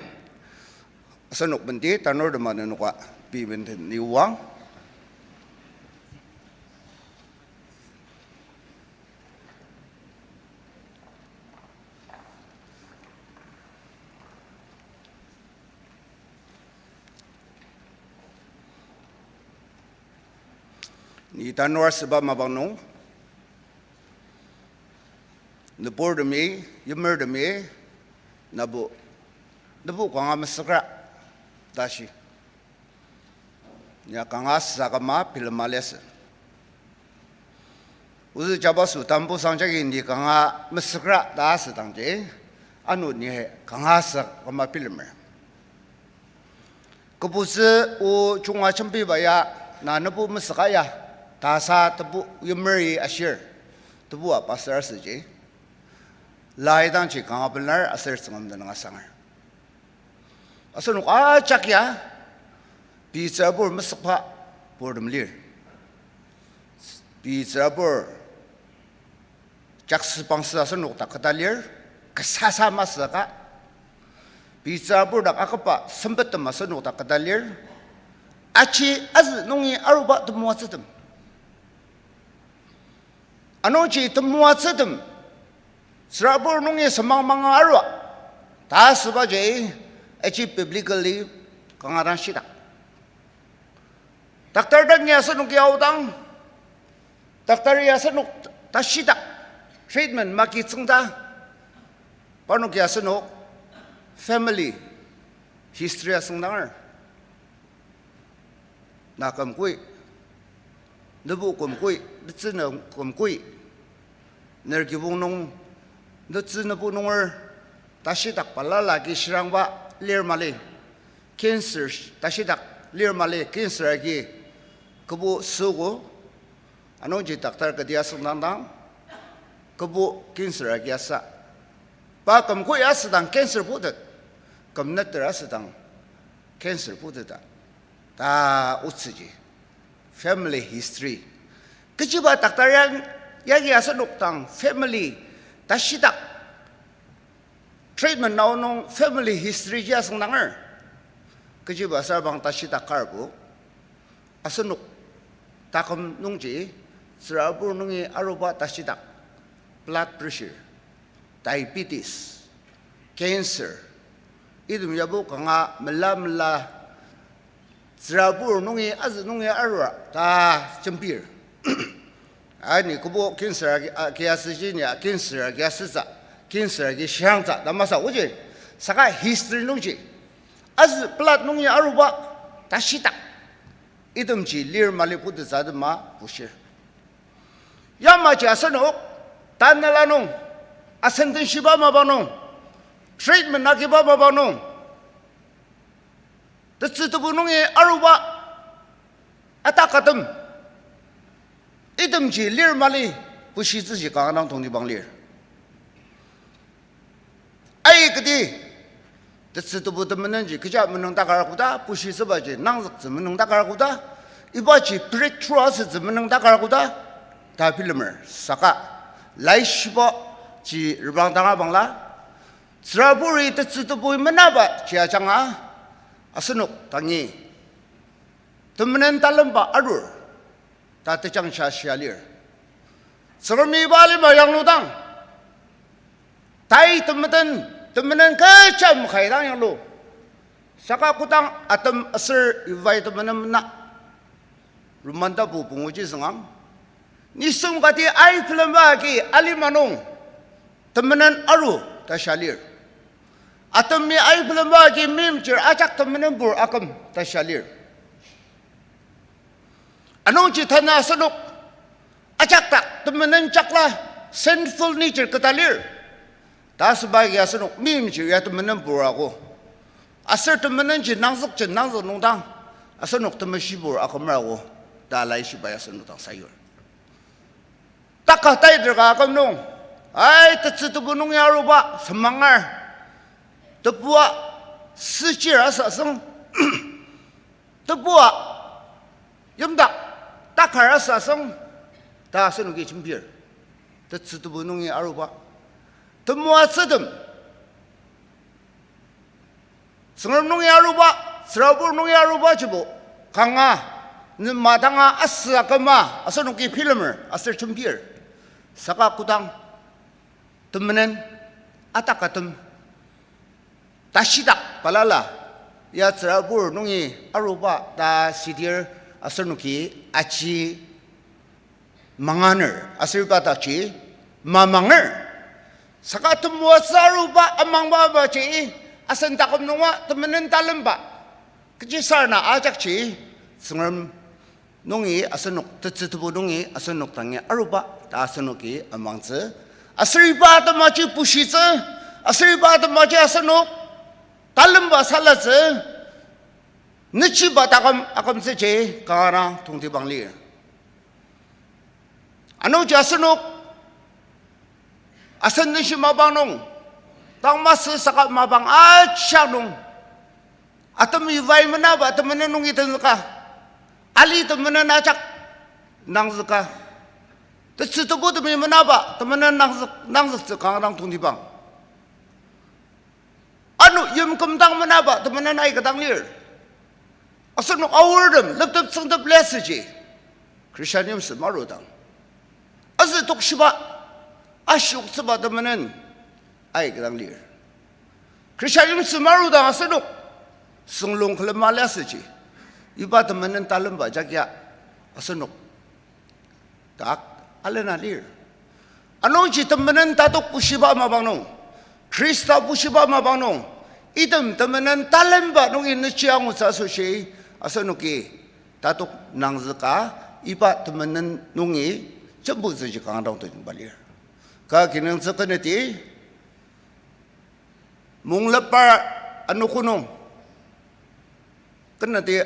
Asenok benti tanur tema nenoka pei benti niwang. Ni tanur asüba mapang nung, nüburtemi, yimertemi, nabo, nübu kanga mesükra, ta shi. Ni kanga süsa küma bilema liasü. Ozü jabaso tambusang jagi ni kanga mesükra ta asüdangji, ano ni kanga süsa küma bilemer. Küboktsü o junga jembiba ya, na nübu mesüka ya, ta sa tebu yimeri ashir, tebua pastor asüji. Lai dangji kanga pelar aser Tsüngrem tenüng asanger. Asenok ajak ya, pei tsürabur mesükba purtem lir. Pei tsürabur jaksü pangsü asenok dak keta lir, kasasa masüka. Pei tsürabur dak akaba sempettem asenok dak keta lir. Aji azü nungi aruba temoatsütem. Anungji temoatsütem, tsürabur nungi semang manga arua, ta asübaji, aji biblically kanga dang shitak. Doctor dangi asenoki aodang, doctor-i asenok tashidak, treatment maki tsüngda, parnoki asenok family history asüngdanger. Na kümkoi, nübu kümkoi, netsü nü kümkoi, ner kibong nung, netsü nübu nunger, tashidak balala agi shirangba lir mali, cancer tashidak lir mali, cancer agi kübu süogo, anungji doctor kati asüngdangdang, kübu cancer agi asa. Pa kümkoi asüdang cancer putet, küm neter asüdang cancer puteta. Ta otsüji. Family history. Kechiba doctor ya, yagi asenok dang family tashidak treatment nao nung family history ji asüngdanger. Kechiba asürbang tashidak karbo. Asenok taküm nungji, tsürabur nungi aruba tashidak, blood pressure, diabetes, cancer, item yabo kanga mela mela tsürabur nungi azü nungi arua ta jembir. Ani kübo cancer agi, agi asüji ni, cancer agi asütsü, cancer agi shirangtsü ta masü oji. Saka history nungji, azü blood nungi aruba, tashidak, itemji lir mali putettsü atema bushir. Yamaji asenok, tanela nung, asen denshiba mapang nung, treatment agiba mapang nung, tetsü tebu nungi aruba, atakatem, itemji lir mali, bushitsüji kanga dang tongtibang lir. Aikati, tetsü tebu temenenji kecha menüngdakar koda, bushitsübaji nangzüktsü menüngdakar koda, ibaji breakthrough asütsü menüngdakar koda, ta bilemer. Saka, laishiba ji reprangdang abangla, tsüraburi tetsü tebui menaba ji ajanga, asenok dangi temenen talemba arur, ta tejangja shia lir. Tsüngremi iba alima yangludang, tai temeten, temenen kecha makai dang yanglu. Saka kodang atem aser ivai temenen mena, Roman tapu punguji züngang, nisung kati ai bilemba agi alima nung temenen aru ta shia lir. Atemi ai bilemba agi meimchir ajak temenenbur aküm ta shia lir. Anungji tanü asenok ajak dak temenen jakla sinful nature keta lir. Ta asüba agi asenok meimchir ya temenenbur ako. Aser temenenji nangzükji nangzük nungdang, asenok temeshibur akümer ako, ta laishibai asenok dang sayur. Taka taiter ka aküm nung, ai, tetsü tebu nungi aruba semangar, tebua süchir asasüng, tebua yimdak takar asasüng, ta asenoki jembir. Tetsü tebu nungi aruba, temoatsütem, Tsüngrem nungi aruba, tsürabur nungi aruba jibo, kanga, ne madanga asü aküma asenoki bilemer aser jembir. Saka kodang temenen atakatem, tashidak balala, ya tsürabur nungi aruba ta shidir asenoki aji manganer, aser iba dakji mamanger. Saka temoatsü aruba amangba amaji, asen taküm nunga temenen talemba kechisarena ajakji, Tsüngrem nungi asenok, tetsü tebu nungi asenok dangi aruba ta asenoki amangtsü. Aser iba atemaji bushitsü, aser iba atemaji asenok talemba salatsü, nechiba taküm akümtsüji kanga tongtibang lir. Anungji asenok asen denshi mapang nung, tang masü saka mapang ajak nung, atem ivai menaba temenen nungi tenzüka, ali temenen ajak nangzüka, tetsü tebutemi menaba temenen nangzük, nangzüktsü kanga dang tongtibang. Ano yimküm dang menaba temenen aika dang lir. Asenok aortem leptep tsüngtep liasüji, Christian yimsü marudang, azü tokshiba, ashioktsüba temenen aika dang lir. Christian yimsü marudang asenok sünglung külema liasüji, iba temenen talemba jagia asenok dak alena lir. Anungji temenen tatok bushiba mapang nung, Khrista bushiba mapang nung, item temenen talemba nungi nechi angutsü asoshi, asenoki tatok nangzüka, iba temenen nungi jembutsüji kanga dang tongtibang lir. Ka kinungtsü keneti, Munglepar anogo nung, keneti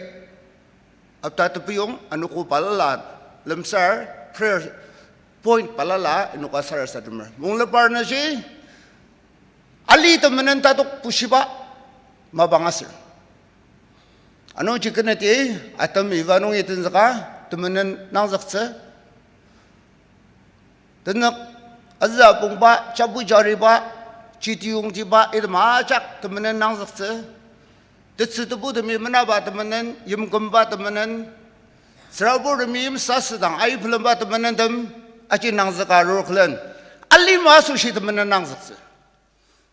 apta tepiyong anogo balala lemsar, prayer point balala inoka sarasademer. Munglepar naji ali temenen tatok bushiba mapang aser. Anungji keneti atem iva nungi tenzüka temenen nangzüktsü. Tenük, azü apongba, chabu jariba, chitiyongtiba, item ajak temenen nangzüktsü. Tetsü tebutemi menaba temenen, yimkümba temenen, tsüraburtemi yimsü asüdang ai bilemba temenentem, aji nangzüka arur külen, alima asoshi temenen nangzüktsü.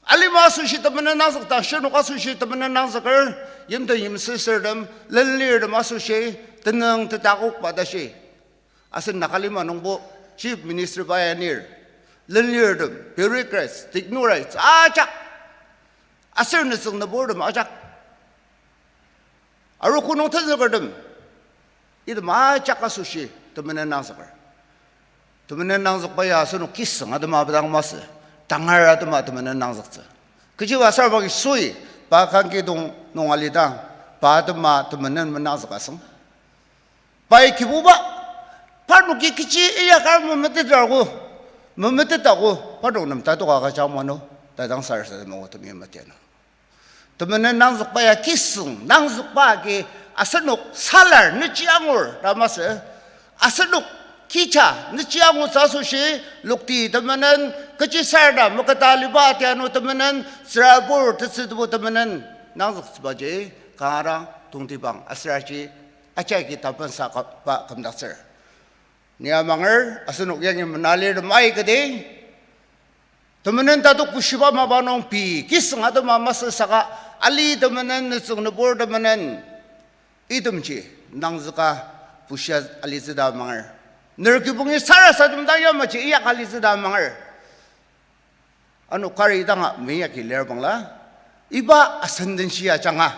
Alima asoshi temenen nangzükdang, shirnok asoshi temenen nangzüker, yimten yimsüsürtem, lenlirtem asoshi, tenüng tetakokba tashi. Asen Nagalima nungbo Chief Minister pa ya anir, lenlirtem, bureaucrats, technocrats ajak, aser nütsüng nüburtem ajak, arogo nung tenzükertem, item ajak asoshi temenen nangzüker. Temenen nangzükba ya asenok kisüng atema bedang masü, tangar atema temenen nangzüktsü. Kechiba aser agi Yisui pa kangkidong nung alidang, pa atema temenen menangzük asüng. Pai Kibuba, parnoki kechi inyaka memetetago, memetetago, parnok nem tatoka kajang mano, tadang sarasadem angu temi matianung. Temenen nangzükba ya kisüng nangzükba agi asenok salar nüji angur ta masü, asenok kija nüji angutsü asoshi, lokti temenen, kechisarena meketa liba tianu temenen, tsürabur tetsü tebu temenen nangzüktsübaji kanga dang tongtibang aser aji ajaki tapensa ka-, ba kümdaktsür. Ni amanger asenok yangi menalirtem aikati, temenen tatok bushiba mapa nung pei kisüng atema masü saka, ali temenen, nütsüng nübur temenen, itemji nangzüka bushia alitsü ta amanger. Ner kibongi sarasadem dang yamaji inyaka alitsü ta amanger. Ano kari danga meinyaki lir bangla, iba ascendant-i ajanga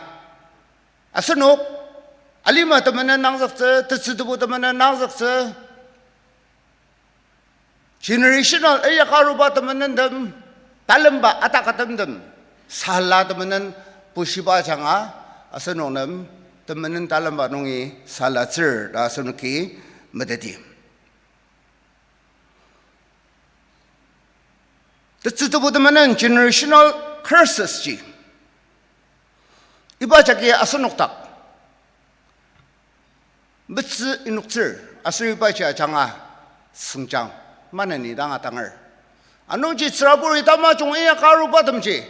asenok alima temenen nangzüktsü, tetsü tebu temenen nangzüktsü, generational inyaka aruba temenentem, talemba atakatemtem, sala temenen bushiba ajanga asenok nem temenen talemba nungi salatsür ta asenoki meteti. Tetsü tebu temenen, generational curses ji, iba jagi asenok dak metsü inoktsür, aser ibaji ajanga süngjang maneni dang atanger. Anungji tsüraburi tamajung inyaka arubatemji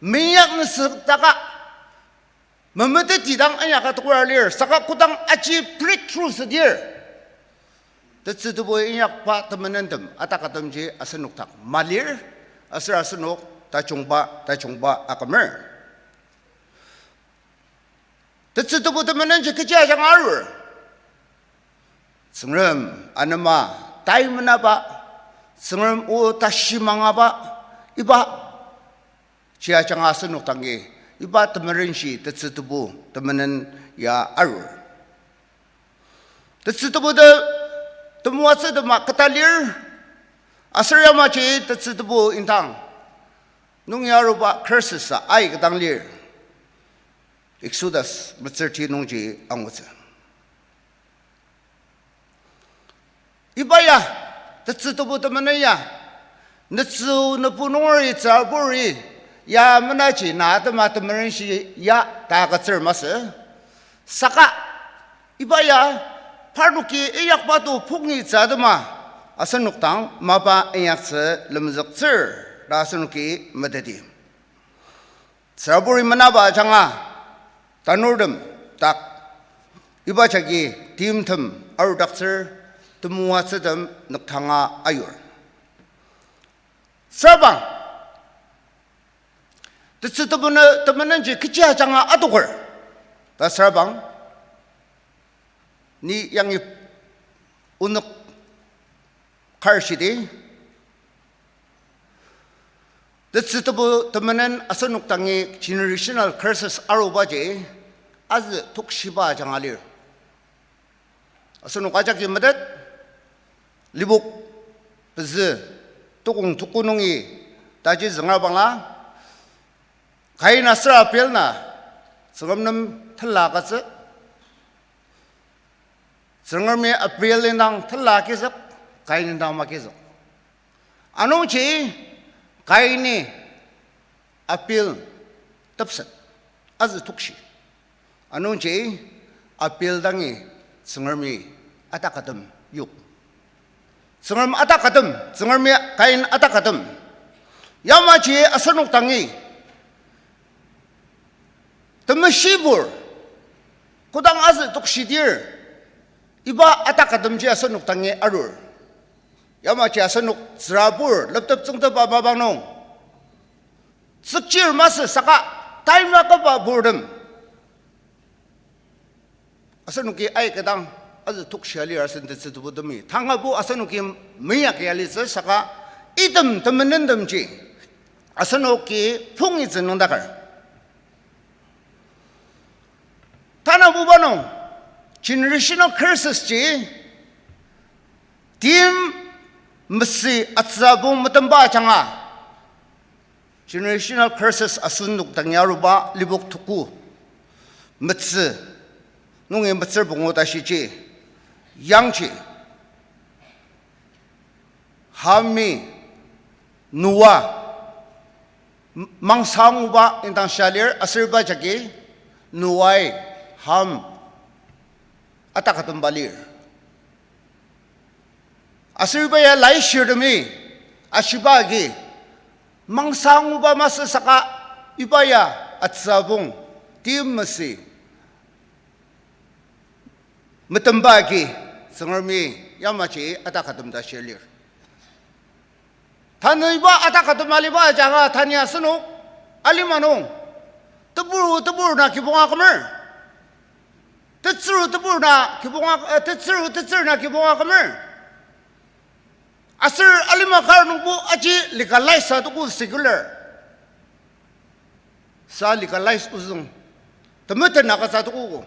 meinyak nüsüdaka memeteti dang inyaka tokra lir, saka kodang aji breakthrough südir, tetsü tebu inyakba temenentem atakatemji asenok dak malir, aser asenok tajungba tajungba akümer. Tetsü tebu temenenji kechi ajanga arur? Tsüngrem anema tai menaba, Tsüngrem o tashi mangaba, iba ji ajanga asenok dangi iba temerenshi tetsü tebu temenen ya arur. Tetsü tebu te temoatsü tema keta lir, aser yamaji tetsü tebu indang nung ya aruba curses-a aika dang lir. Exodus metsürti nungji angutsü. Iba ya, tetsü tebu temenen ya, nütsü nübu nungeri tsüraburi ya menaji na atema temerenshi ya ta agütsür masü. Saka iba ya, parnoki inyakba to pungi tsü atema asenok dang mapa inyaktsü lemzüktsür ta asenoki meteti. Tsüraburi menaba ajanga tanurtem dak iba jagi timtem arudaktsür, temoatsütem nüktanga ayur. Süra bang, tetsü tebu ne-, temenenji kechi ajanga adoker ta süra bang, ni yangi onük kar shidi, tetsü tebu temenen asenok dangi generational curses arubaji azü tokshiba ajanga lir. Asenok ajaki metet, Lipok pezü tukong tuku nungi taji züngra bangla, Kain aser Abel na Tsüngrem nem tela agütsü. Tsüngremi Abel indang tela agizük, Kain indang magizük. Anungji Kaini Abel tepset, azü tokshi. Anungji Abel dangi Tsüngremi atakatem yok. Tsüngrem atakatem, Tsüngremi Kain atakatem. Yamaji asenok dangi temeshibur, kodang azü tokshidir, iba atakatemji asenok dangi arur. Yamaji asenok tsürabur leptep tsüngtep mapang nung tsükchir masü saka taima küba burtem asenoki aika dang Azü tokshia lir asen tetsü tebutemi. Tangabo asenoki meinyaka alitsü saka item temenentemji asenoki pungitsü nüngdaker. Tanabuba nung generational curses ji tim mesü atsübong metemba ajanga generational curses asenok dangi aruba Lipok tuku metsü nungi metsür pungu tashiji yangji Hami, Noa, m- mangsa anguba indang shia lir aser iba jagi Noai, Ham, atakatemba lir. Aser iba ya laishirtemi ashiba agi mangsa anguba masü saka iba ya atsübong tim mesü metemba agi Tsüngremi yamaji atakatem ta shia lir. Tanü iba atakatem aliba ajanga tanü asenok alima nung tebur tebur na kibong akümer, tetsür tebur na kibong ak- eh, tetsür tetsür na kibong akümer. Aser alima kar nungbo aji legalize sa tuku secular. Sa legalize ozüng temeten agütsü tuku.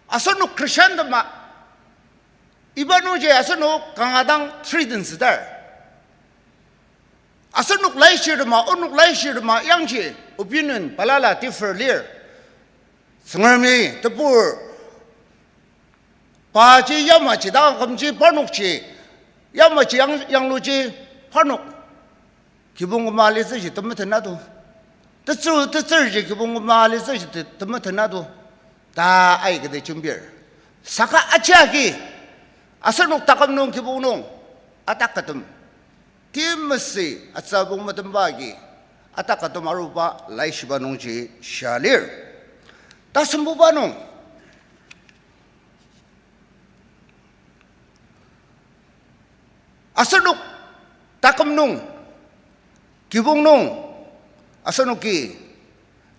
Asenok Christian tema, iba nungji asenok kanga dang threaten südar. Asenok laishirtema, onok laishirtema yangji opinion balala differ lir. Tsüngremi tebur paji yamaji dang akümji parnokji, yamaji yang- yangluji parnok kibong küma alitsüji temeten ado. Tetsür tetsürji kibong küma alitsüji te- temeten ado ta aikati jembir. Saka ajaki asenok taküm nung kibong nung atakatem tim mesü atsübong metemba agi atakatem aruba laishiba nungji shia lir. Tasembuba nung asenok taküm nung, kibong nung, asenoki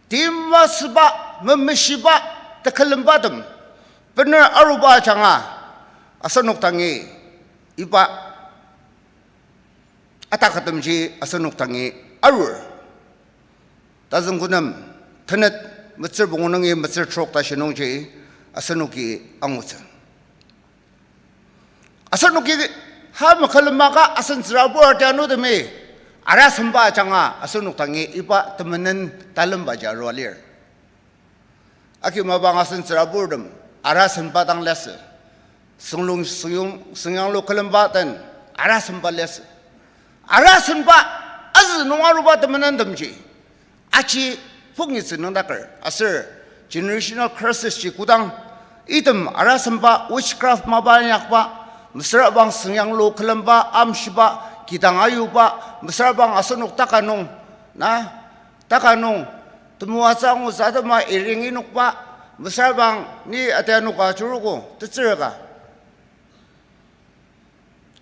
tim masüba, memeshiba, tekülembatem bener aruba ajanga asenok dangi iba atakatemji asenok dangi arur. Tazüng Kü nem tenet metsür pungu nungi metsür trok tashi nungji asenoki angutsü. Asenoki ha mekülemba ka asen tsürabur tianutemi arasemba ajanga asenok dangi iba temenen talembaji arua lir. Aki mapang asen tsüraburtem arasemba dang liasü. Sünglung, süngyong, süngyanglu külemba den arasemba liasü. Arasemba azü nung aruba temenentemji aji pungitsü nüngdaker aser generational curses ji kodang item arasemba witchcraft mapa inyakba, mesüra bang süngyanglu külemba, amshiba, kidang ayuba, mesüra bang asenok taka nung, na, taka nung temoatsü angutsü atema iring inokba, mesüra bang ni atianoka ajurugo tetsür ka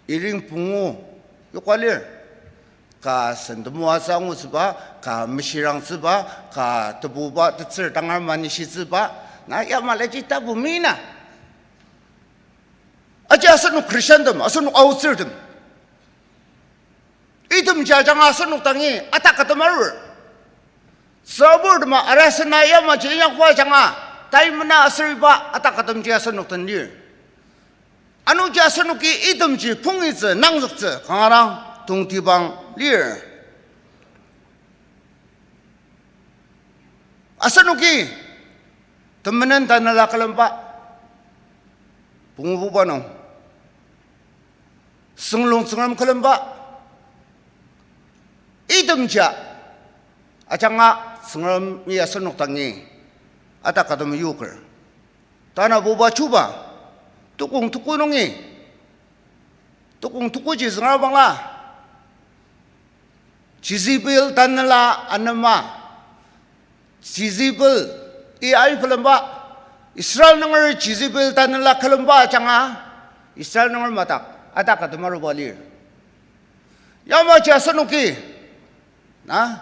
iring pungu yoka lir. Ka sen temoatsü angutsüba, ka meshirangtsüba, ka tebuba tetsür tangar manishitsüba, na yamalaji tapu mina. Aji asenok Christiantem, asenok aotsürtem itemji ajanga asenok dangi atakatem arur. Tsüraburtema arasena yamaji inyakba ajanga taimena aser iba atakatemji asenok den lir. Anungji asenoki itemji pungitsü nangzüktsü kanga dang tongtibang lir. Asenoki temenen tanela külemba, pungububa nung, sünglung Tsüngrem külemba, itemji ajanga Tsüngremi asenok dangi atakatem yoker. Tanabuba chuba, tukong tuku nungi, tukong tukuji züngra bangla, Jezebel tanela anema, Jezebel, i ai külemba, Israel nunger Jezebel tanela külemba ajanga, Israel nunger madak atakatem aruba lir. Yamaji asenoki, na,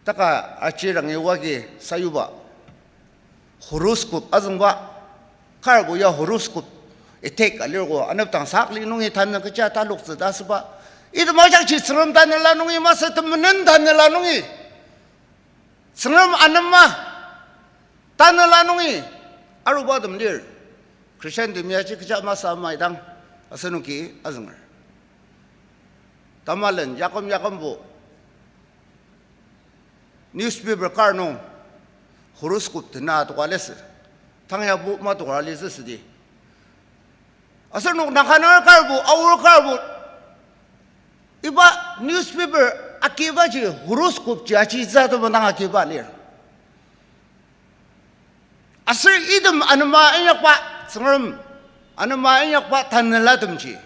taka ajirangi wagi sayuba, horoscope azüngba, Karbo ya horoscope attack alirgo, anepdang sakli nungi tanü kecha taloktsü ta asüba. Item ajakji Tsüngrem tanela nungi masü temenen tanela nungi. Tsüngrem anema tanela nungi arubatem lir. Christian temi aji kecha masü ama idang asenoki azünger. Tamalen yaküm yakümbo newspaper kar nung horoscope tena toka lesü. Tang yabo matokra litsü südi. Aser nok nakanar karbo, aor karbo, iba newspaper akibaji horoscope ji ajitsü atema dang akiba lir. Aser item anema inyakba, Tsüngrem anema inyakba tanelatemji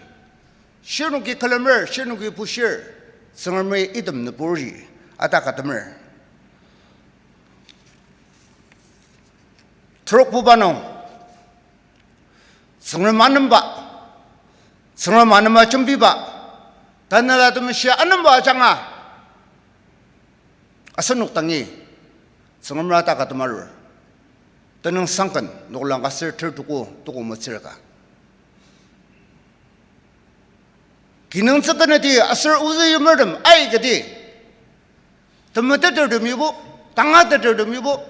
shirnoki külemer, shirnoki pushir, Tsüngremi item nüburji atakatemer. Terokbuba nung, Tsüngrem anemba, Tsüngrem anema jembiba, Tanela Temeshi anemba ajanga asenok dangi Tsüngrem rata ka temarur. Tenüngsangken noklang ka ser ter tuko tuko metsür ka. Kinungtsü keneti aser ozü yimertem aikati, temetetertemibo, tangatetertemibo,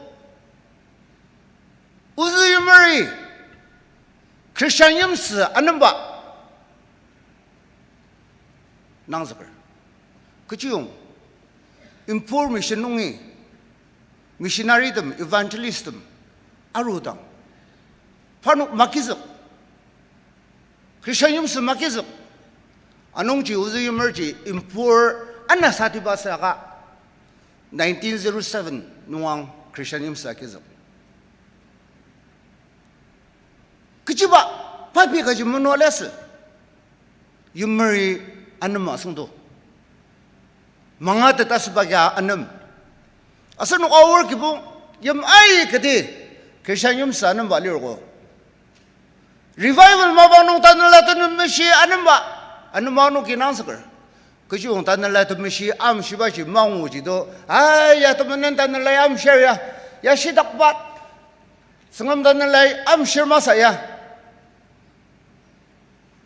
ozü yimeri Christian yimsü anemba nangzüker. Kechiyong information nungi missionarytem, evangelisttem arudang, parnok magizük, Christian yimsü magizük. Anungji ozü yimerji impur anasatiba saka nineteen zero seven nungang Christian yimsü agizük. Kechiba, papi kaji menoa liasü. Yimeri anem asüngdo. Mangatet asüba kia anem. Asenok aor kibong yim aikati Christian yimsü anemba lirko. Revival mapa nung Tanela Temeshi anemba, anema nung kinangzüker. Kechiyong Tanela Temeshi amshibaji manguji to, aya temenen Tanelai amshir ya, ya shitakba, Tsüngrem Tanelai amshir masü ya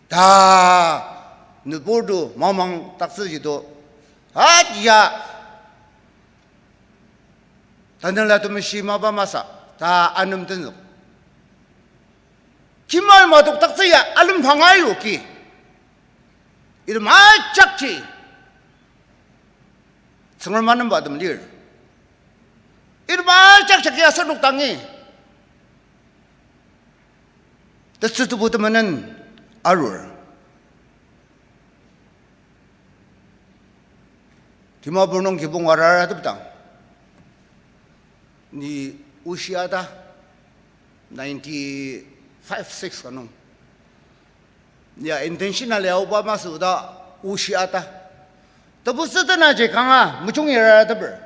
ta nüburtem mamangdaktsüji to, aya Tanela Temeshi mapa masü ta anem tenzük. Kimai madokdaktsü ya alem pangayoki. Item ajakji Tsüngrem anembatem lir. Item ajakjaki asenok dangi tetsü tebu temenen arur. Dimapur nung kibong araratepdang, ni oshi ata, ninety-five six ka nung, ni ya intentionally aoba masü ta oshi ata, tebutsü tenaji kanga mejungi rarateper.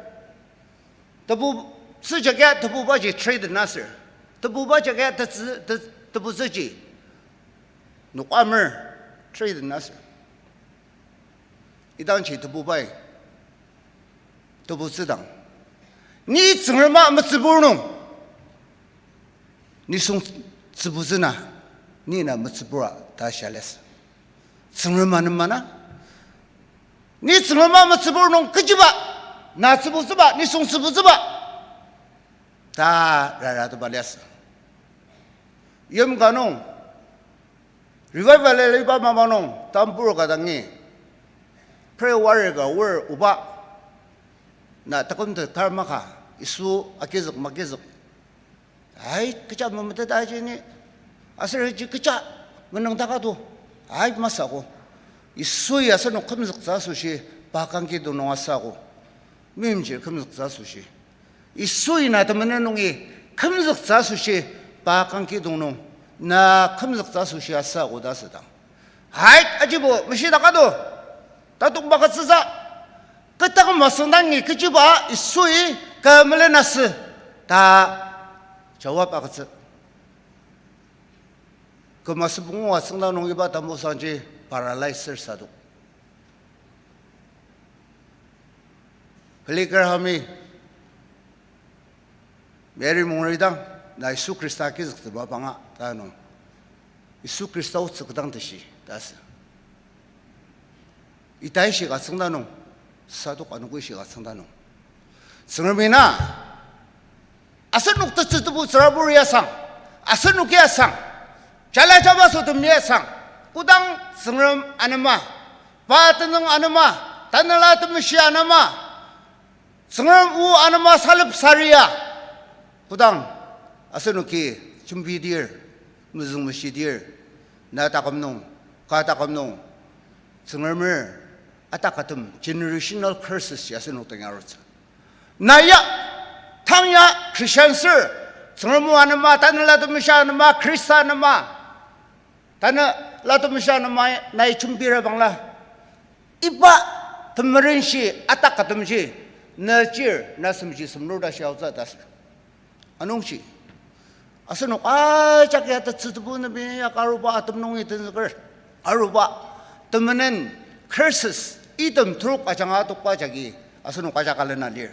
Tebutsü jagi tebubaji trade na sür. Tebuba jagi tetsü, te-, tebutsüji nokba mer trade na sür. Idangji tebubai, tebutsüdang, ni Tsüngrema metsübur nung nisung tsübutsü na, ni na metsübura ta shia liasü. Tsüngrem anemba na, ni Tsüngrema metsübur nung kechiba, na tsübutsüba, nisung tsübutsüba ta raratepa liasü. Yimka nung, revival aliba mapa nung, tambur ka dangi prayer warrior ka wor oba, na taküm tekar maka, Yisu agizük magizük, ai, kecha memeteta aji ni, aser aji kecha menüngdaka to, ai, masü ko. Yisui asenok kümzüktsü asoshi pa kangkidong nung asü ko. Meimchir kümzüktsü asoshi, Yisui na temenen nungi kümzüktsü asoshi pa kangkidong nung na kümzüktsü asoshi asü ko ta südang, hai, ajibo meshitaka to, tatongba agütsütsü, ketang masüngdangi kechiba Yisui kü melen asü ta jawab agütsü. Küm asübo ngua tsüngda nung iba tamosangji paralyzer sadok. Billy Graham-i Mary mungridang, na Yisu Khrista agizüktsüba banga ta nung, Yisu Khrista otsü kodang tashi ta sü. Ita ishi ka tsüngda nung, sadok anogo ishi ka tsüngda nung, Tsüngremi na asenok tetsü tebu tsürabur ya sang, asenoki ya sang, jala jaba sütem ya sang, kodang Tsüngrem anema, pa tenüng anema, Tanela Temeshi anema, Tsüngrem o anema salep saria, kodang asenoki jembidir, mezüngmeshidir, na taküm nung, ka taküm nung, Tsüngremer atakatem generational curses ya asenok tengi arutsü. Na ya, tang ya Christian ser, Tsüngrem o anema, Tanela Temeshi anema, Khrista anema, Tanela Temeshi anema nai jembira bangla, iba temerenshi atakatemji, na chir, na semji semnur ta shiaotsü ta sü. Anungji, asenok ajak ya tetsü tebu nübi ya aruba atem nungi tenzüker, aruba temenen curses, item trok ajanga tokba jagi asenok ajak alena lir.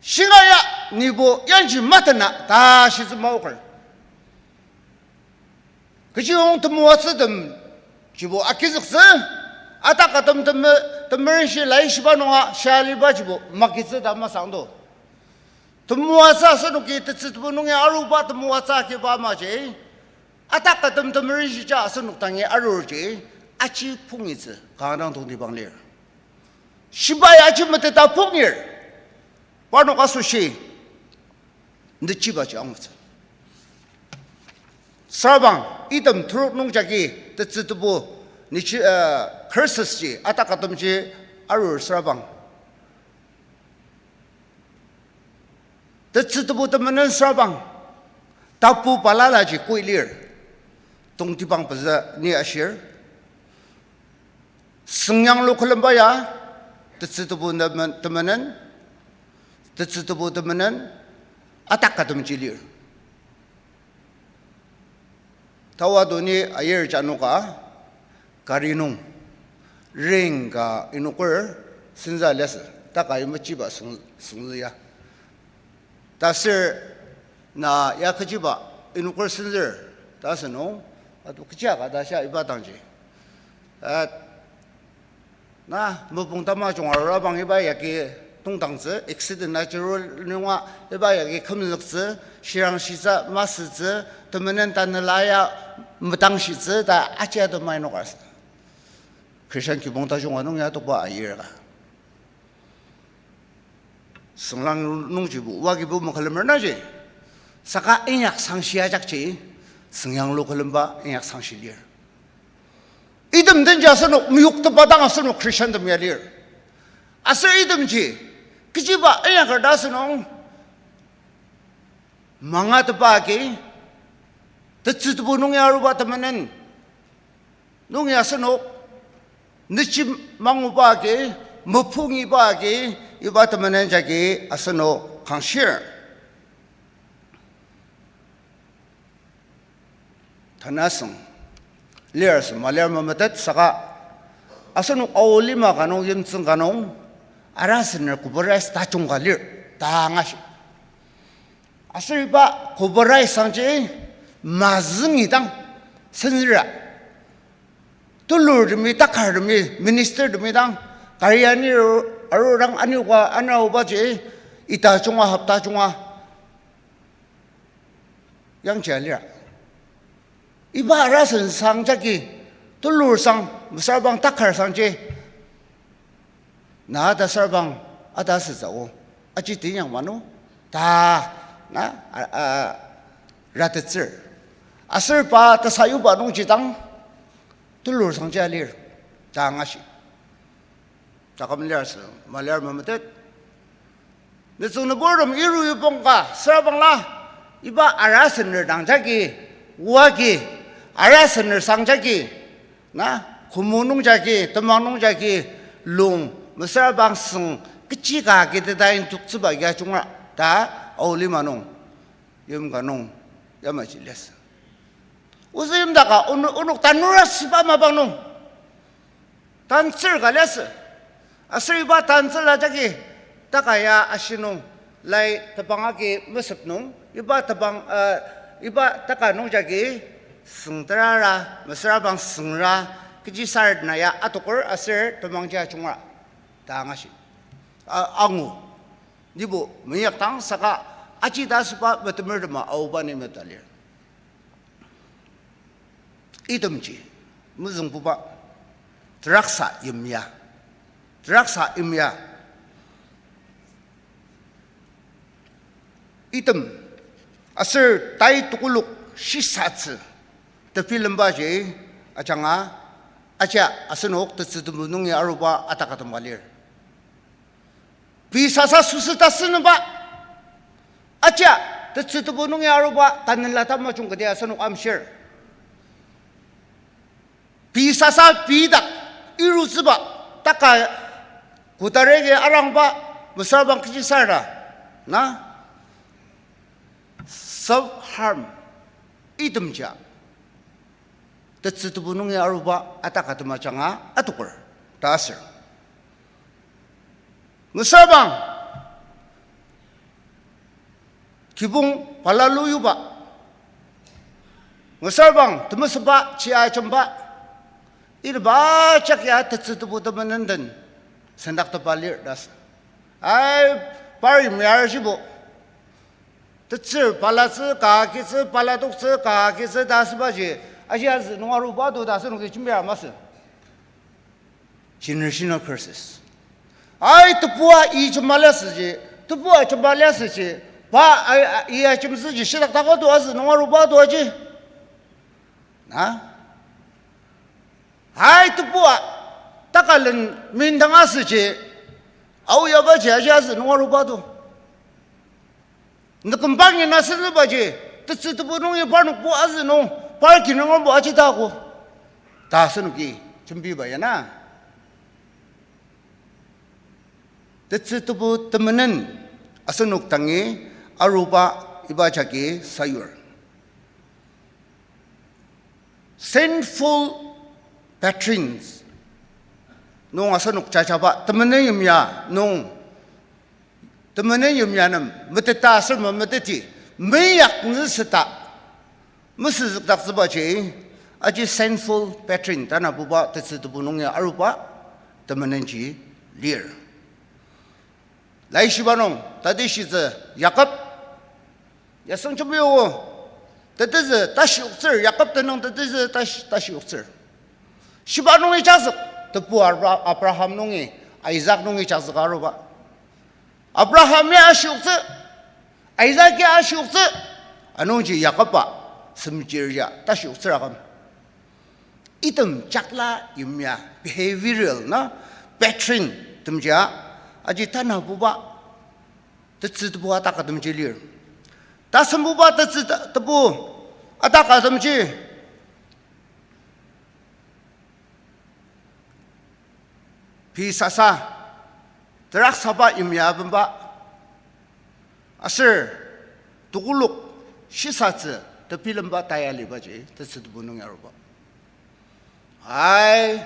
Shinga ya nibo yanji matena ta shitsü maoker. Kechiyong temoatsütem jibo agizüktsü, atakatem teme-, temerenshi laishiba nunga shia aliba jibo magitsü ta masangdo. Temoatsü asenoki tetsü tebu nungi aruba temoatsü agiba amaji, atakatem temerenshija asenok dangi arurji, aji pungitsü kanga dang tongtibang lir. Shibai aji meteta pungir, parnok asoshi nechibaji angutsü. Süra bang, item trok nung jagi tetsü tebu, nechi, uh, curses ji, atakatemji arur süra bang, tetsü tebu temenen süra bang, tapu balalaji koi lir, tongtibang pezü ni ashir. Sengyanglu külemba ya, tetsü tebu temen-, temenen, tetsü tebu temenen, atakatemji lir. Tawa doni ayir janoka, kari nung, ring ka inoker, senzü liasü, taka imajiba sung-, sungzü ya. Taser na ya kechiba inoker senzür, ta asünung, ato kechi ka ta shia iba dangji. A, na mopung tamajung arurabang iba yagi tongdangtsü, accident na jiru nunga iba yagi kümzüktsü, shirang shisa masütsü, temenen tanela ya metangshitsü, ta aji ato mai nokar sü. Christian kibong tajung anung ya tokba ayir ka. Sünglang nungjibo, wagibo makülemer naji. Saka inyak sangshi ajakji, sengyanglu külemba inyak sangshi lir. Item denji asenok meyoktepa dang asenok Christian tem ya lir. Aser itemji, kechiba inyaker ta asünung, mangatepa agi, tetsü tebu nungi aruba temenen, nungi asenok, nechi manguba agi, mepungiba agi, iba temenen jagi asenok kangshir. Tanasüng, lir sü malir memetet saka, asenok Ao lima ka nung yimtsüng ka nung, arasener kubur rice tajung ka lir, ta angashi. Aser iba kubur rice sangji mazüngi dang senzüra. Tulurtemi, takartemi, ministertemi dang, kari ani aru, aru dang anioka, anaobaji, ita junga, hopta junga, yangji alira. Iba arasen sang jagi, tulur sang, mesüra bang takar sangji, na ata süra bang ata asütsü o, aji tinyang manu, ta, na, a, a, ratettsür. Aser pa tesayuba nungji dang, tulur sangji alir, ta angashi. Taküm lir sü, malir memetet. Nütsüng nüburtem iru yupong ka, süra bangla, iba arasener dang jagi, oa agi, arasener sang jagi, na, kümo nung jagi, temang nung jagi, lung, mesüra bang süng, kechi ka agi teta indoktsüba agi ajunga, ta, Ao lima nung, yim ka nung, yamaji liasü. Ozü yimdaka, onu-, onok tanur asüba mapang nung, tantsür ka liasü. Aser iba tantsür ajaki, taka ya ashi nung, Lai tebang agi mesep nung, iba tebang, uh, iba taka nung jagi süngterara, mesüra bang süngra, kechisar na ya atoker aser temangji ajungra ta angashi. A-, angu. Nibo meinyakdang saka aji ta asüba metemertema aoba ni meta lir. Itemji mezüngbuba, teraksa yimya, teraksa yimya. Item aser tai tekolak shisatsü tebilembaji ajanga, aja asenok tetsü tebu nungi aruba atakatem ka lir. Pei sasa süsü tasünüba, aja tetsü tebu nungi aruba tanela tamajung kati asenok amshir. Pei sasa pei dak irutsüba, taka kotaragi arangba, mesüra bang kechisar ta, na? Self harm, itemja tetsü tebu nungi aruba atakatem ajanga atoker ta asür. Mesüra bang kibong balala yuba, mesüra bang temesüba chia ajemba, iba ajak ya tetsü tebu temenen den sendaktepa lir ta asü. Ai, par yimyar shibo, tetsür balatsü, ka agitsü, balatoktsü, ka agitsü ta asübaji, aji azü nung aruba to ta asenoki jembia masü. Generational curses. Ai, tebua i jemba liasüji, tebua jemba liasüji, pa, ai, a, i ajemtsüji shidak daka to azü nung aruba to aji. Na? Ai, tebua takalen mindang asüji, aoyabaji aji azü nung aruba to. Nükümba ngi na senzübaji, tetsü tebu nungi parnokbo azü nung, par kinungerbo aji tako ta asenoki jembiba ya na. Tetsü tebu temenen asenok dangi aruba iba jagi sayur. Sinful patterns nung asenok jajaba temenen yimya nung, temenen yimya nem meteta aser memeteti, meinyaktsüta mesüzükdaktsübaji, aji sinful pattern tanabuba tetsü tebu nungi aruba temenenji lir. Laishiba nung tatishitsü Yakob, yasüngjembi o, tetezü tashi oktsür, Yakob tenüng tetezü tashi, tashi oktsür. Shiba nungi jazük, tebu Abra-, Abraham nungi, Isaac nungi jazük aruba. Abraham ya ashi oktsü, Isaac ya ashi oktsü, anungji Yakoba semchir ya tashi oktsür aküm. Item jakla yimya behavioral na pattern temjia, aji tanabuba tetsü tebu atakatemji lir. Tasembuba tetsü te-, tebu atakatemji pei sasa, terak saba yimya abenba, aser tekolak shisatsü tebilemba tayalibaji tetsü tebu nungi aruba. Ai,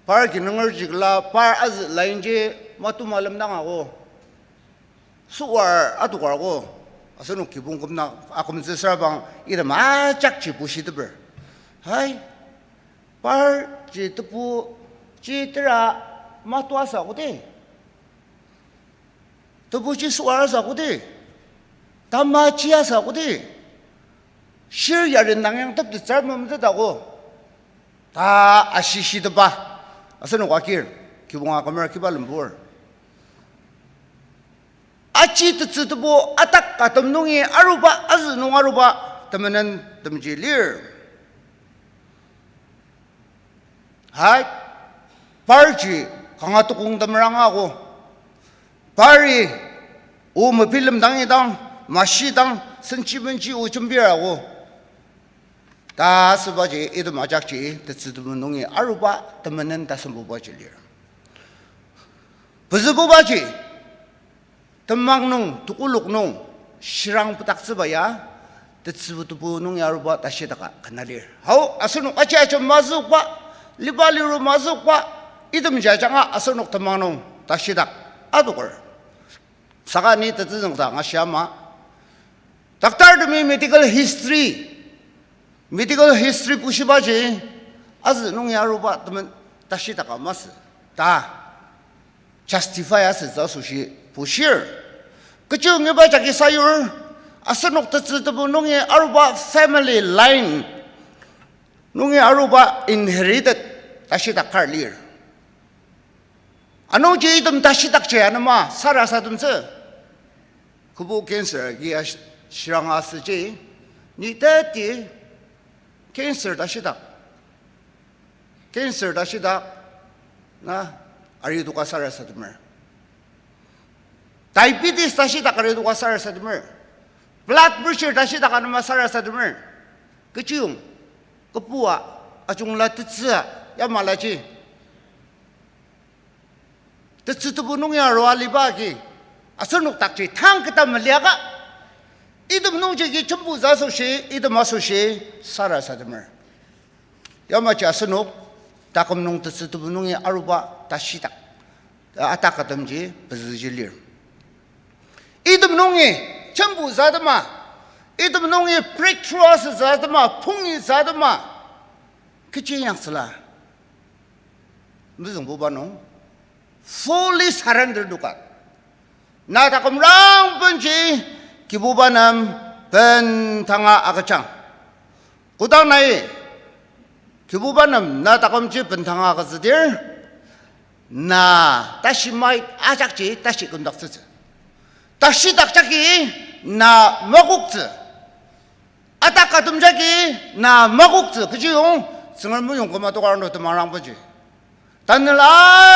par kinungerjikla par azü lainji matu malemdang ako. Süwar atokar ako. Asenok kibong kümdang akümtsü sürabang item ajakji bushiteper. Hai, par ji tebu ji tera matu asa kodi. Tebuji süwar asa kodi, tamaji asa kodi, shir yaren dang yang teptettsür memetet ako ta ashishitepa. Asenok akir, kibong akümer kiba lembur. Aji tetsü tebu atakatem nungi aruba, azü nung aruba temenen temji lir. Hai, parji kanga tukong temeranga ako. Pari o mebilemdang idang, mashidang, senchi menchi o jembir ako ta asübaji item ajakji tetsü tebu nungi aruba temenen tasembubaji lir. Pezübubaji temang nung, tekolak nung, shirang petaktsüba ya, tetsü tebu nungi aruba tashidaka kena lir. Hao, asenok aji aji mazükba, liba liru mazükba, itemji ajanga asenok temang nung tashidak adoker. Saka ni tetsüngdang ashia ama, doctor temi medical history, medical history bushibaji, azü nungi aruba temen tashidaka masü ta justify asütsü asoshi bushir. Kechi ngiba jagi sayur, asenok tetsü tebu nungi aruba family line nungi aruba inherited tashidak kar lir. Anungji item tashidakji anema sarasademtsü. Kübok cancer agi ash-, shiranga asüji, ni teti cancer tashidak. Cancer tashidak na aritoka sarasademer. Diabetes tashidak aritoka sarasademer. Blood pressure tashidak anema sarasademer. Kechiyong, kübua, ajungla tetsü, yamalaji tetsü tebu nungi arua aliba agi, asenok dakji tang keta meliaka, item nungjagi jembutsü asoshi, item asoshi sarasademer. Yamaji asenok taküm nung tetsü tebu nungi aruba tashidak, atakatemji pezüji lir. Item nungi jembutsü atema, item nungi breakthrough asütsü atema, pungitsü atema, kechi inyaktsüla. Mezüngbuba nung fully surrender tuka, na taküm rangbenji Kibuba nem bendanga agüjang. Kodang nai Kibuba nem na takümji bendanga agütsüdir, na tashi mait ajakji tashi kümdaktsütsü. Tashidak jagi na makoktsü. Atakatem jagi na makoktsü, kechiyong Tsüngrem meyong küma tokar ano temang rangbenji. Tanela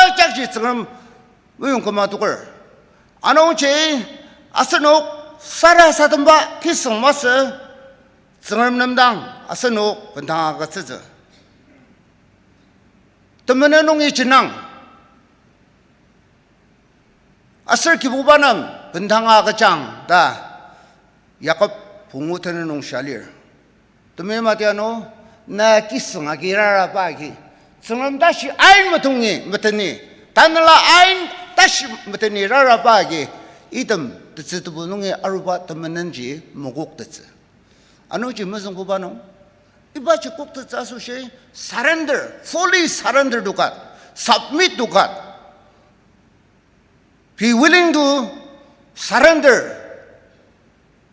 ajakji Tsüngrem meyong küma toker. Anungji asenok sarasademba kisüng masü, Tsüngrem nem dang asenok bendanga agütsütsü. Temenen nungi jenang. Aser Kibuba nem bendanga agüjang ta Yakob pungu tenet nung shia lir. Temeim atiano, na kisüng agi raraba agi, Tsüngrem tashi ain metongi meteni, tanela ain tashi meteni raraba agi, item tetsü tebu nungi aruba temenenji mokoktettsü. Anungji mezüngbuba nung, ibaji koktettsü asoshi surrender, fully surrender to God, submit to God. Be willing to surrender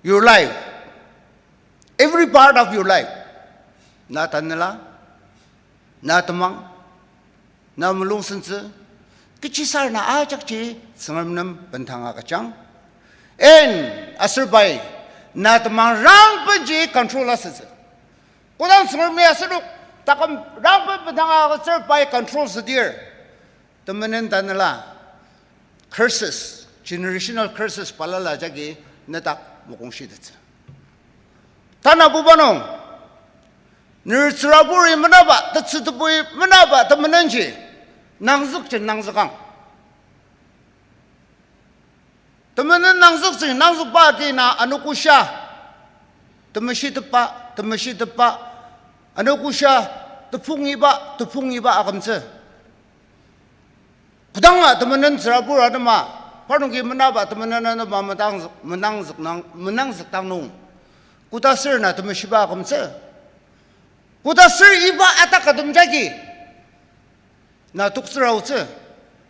your life, every part of your life. Na tanela, na temang, na mulung sentsü, kechisar na ajakji Tsüngrem nem bendanga agüjang. En aser pai, na temang rangbenji control asütsü. Kodang Tsüngremi asenok taküm rangben bendanga agütsür pai control südir, temenen tanela curses, generational curses balala jagi nedak mokongshitetsü. Tanabuba nung, ner tsüraburi menaba, tetsü tebui menaba temenenji nangzükji nangzükang. Temenen nangzüktsü, nangzükba agi na anogoshia, temeshitepba, temeshitepba, anogoshia, tepungiba, tepungiba akümtsü. Kodanga temenen tsürabur atema, parnoki menaba temenen atema menangzük, menangzük nang, menangzükdang nung, koda ser na temeshiba akümtsü. Koda ser iba atakatem jagi na toktsür aotsü,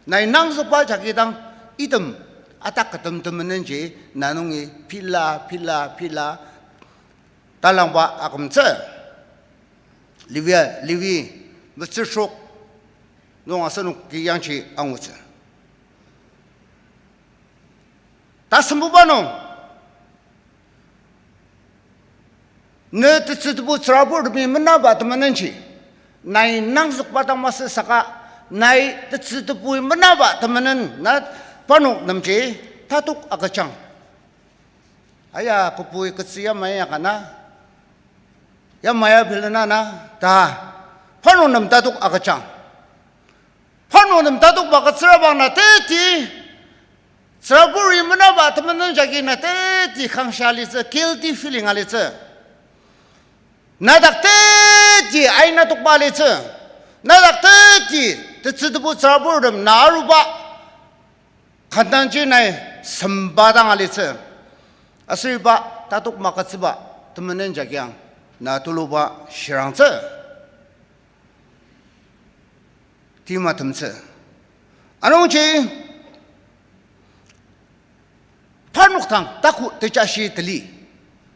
nai nangzükba jagi dang item atakatem temenenji na nungi pila, pila, pila talangba akümtsü. Levi, Levi metsür trok nung asenoki yangji angutsü. Tasembuba nung, ne tetsü tebu tsüraburtemi menaba temenenji, nai nangzükba dang masü saka, nai tetsü tebui menaba temenen na parnok nemji tatok agüjang. Aya kübui ketsü yamai ya kana, yamai ya bilena na, ta, parnok nem tatok agüjang. Parnok nem tatokba ketsürabang na teti, tsüraburi menaba temenen jagi na teti kangshia alitsü, guilty feeling alitsü. Nadak teti aina tokba alitsü. Nadak teti tetsü tebu tsüraburtem na aruba khandanji nai semba dang alitsü. Aser iba tatok magütsüba temenen jagiang na tuluba shirangtsü. Tima temtsü. Anungji parnok dang taku tejashi tali.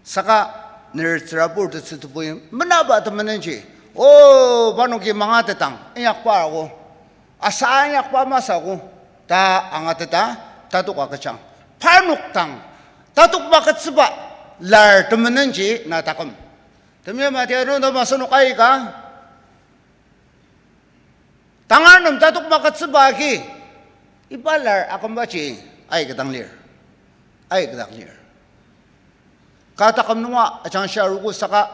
Saka ner tsürabur tetsü tebui menaba temenenji, o, parnoki mangatetang inyakba ako, asa inyakba masü ako ta angateta tatok agüjang. Parnok dang tatok magütsüba lar temenenji na taküm. Temeim atianu ta masü nok aika. Tangar nem tatok magütsüba agi, iba lar akümbaji aikidang lir. Aikidang lir. Ka taküm nunga ajangshi arogo saka,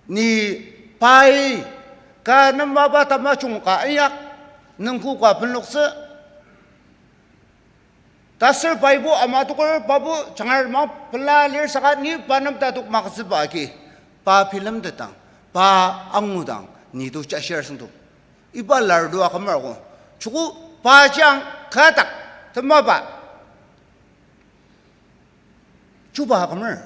ni pai ka nem mapa tamajung ka inyak, nüngku ka penloktsü. Taser paibo ama toker pabo jangar ma pela lir saka ni pa nem tatok magütsüba agi, pa bilemtetang, pa angudang, ni to jashir sengto. Iba lar to akümer ko. Joko pa jang katak temaba chuba akümer.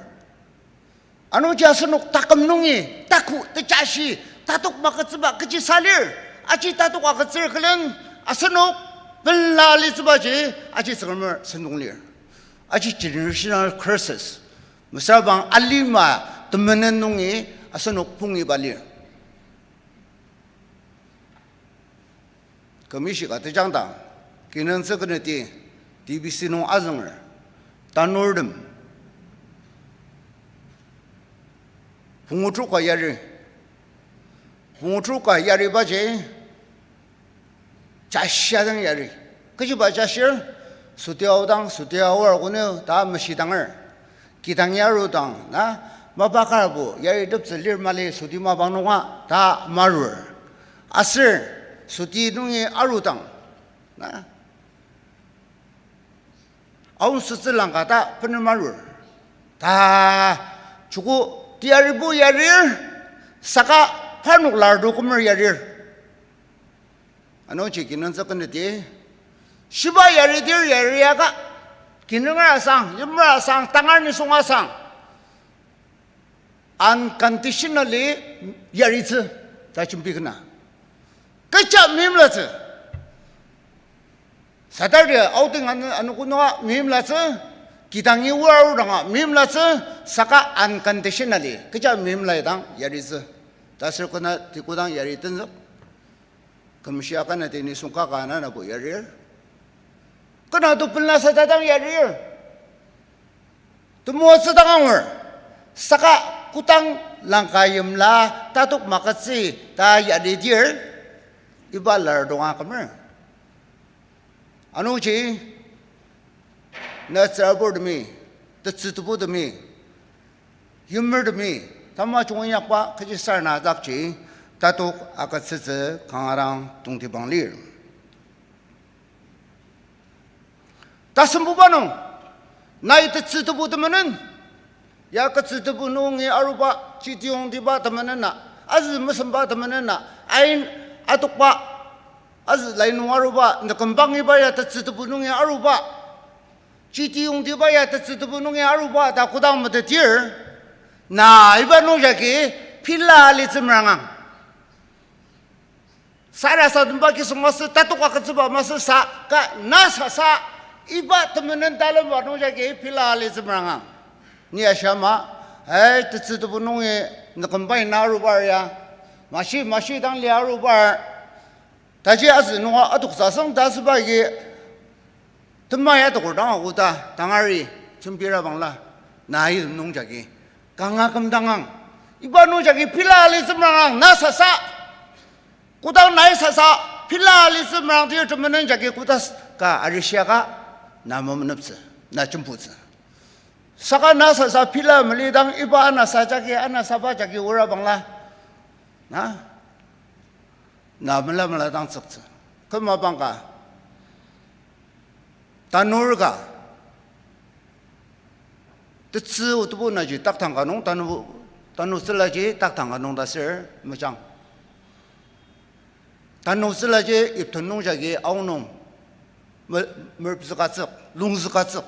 Anungji asenok taküm nungi taku tejashi tatok magütsüba kechi sa lir. Aji tatok agütsür külen asenok pela litsübaji aji Tsüngremer sentong lir. Aji generational curses. Mesüra bang alima temenen nungi asenok pungiba lir. Kü mishi ka tejangdang, kinungtsü künüti, T B C nung azünger, tanurtem, pungu trok ka yari, pungu trok ka yaribaji, jashia dang yari. Kechiba jashir, süti aodang, süti aor konu ta meshidanger. Kidang yarudang, na, mapa karbo yariteptsü lir mali süti mapang nunga ta marur. Aser süti nungi arudang, na, aonsütsü langka ta bener marur. Ta, joko teyaribo yarir, saka parnok lar to kümer yarir. Anungji kinungtsü künüti, shiba yaridir yariaka, kinunger asang, yimer asang, tangar nisung asang, unconditionally yaritsü ta jembi küna. Kecha meimlatsü. Saturday outing anu, anogo nunga meimlatsü, kidangi aor danga meimlatsü, saka unconditionally kecha meimla dang yaritsü. Taser kona ti kodang yari tenzük. Kümshia kanaji nisung kaka ananabo yarir. Kona to pelasa tatang yarir. Temoatsü dang angur. Saka kodang langka yimla tatok magütsü ta yaridir, iba lar donga kümer. Anungji, na tsüraburtemi, tetsü tebutemi, yimertemi, tamajung inyakba kechisarena dakji, tatok agütsütsü kanga dang tongtibang lir. Tasembuba nung, nai tetsü tebu temenen, ya ketsü tebu nungi aruba, chitiyongtiba temenen na, azü mesemba temenen na, ain atokba, azü lai nung aruba, nükümbang iba ya tetsü tebu nungi aruba, chitiyongtiba ya tetsü tebu nungi aruba ta kodang metetir, na iba nungjagi pila alitsü merangang. Sarasademba kisüng masü, tatok agütsüba masü saka na sasa iba temenen talemba nungjagi pila alitsü merangang. Ni ashama, ai, tetsü tebu nungi nükümbai na arubar ya, mashi, mashi dang lia arubar, taji azü nunga atok sasang ta süba agi, tema ya atok dang aoda, tangari, jembira bangla, na item nungjagi kanga kümdangang. Iba nungjagi pila alitsü merangang, na sasa. Kodang nai sasa pila alitsü merangdir temenen jagi koda s-, ka arishiaka, na memeneptsü, na jembutsü. Saka na sasa pila melidang iba anasa jagi, anasaba jagi ora bangla, na, na mela mela dang tsüktsü. Kümabang ka, tanur ka, tetsü otebu naji taktang ka nung, tanu, tanutsülaji taktang ka nung ta ser mejang. Tanutsülaji ipten nungjagi aonung. me-, merpzükatsük, lungzükatsük.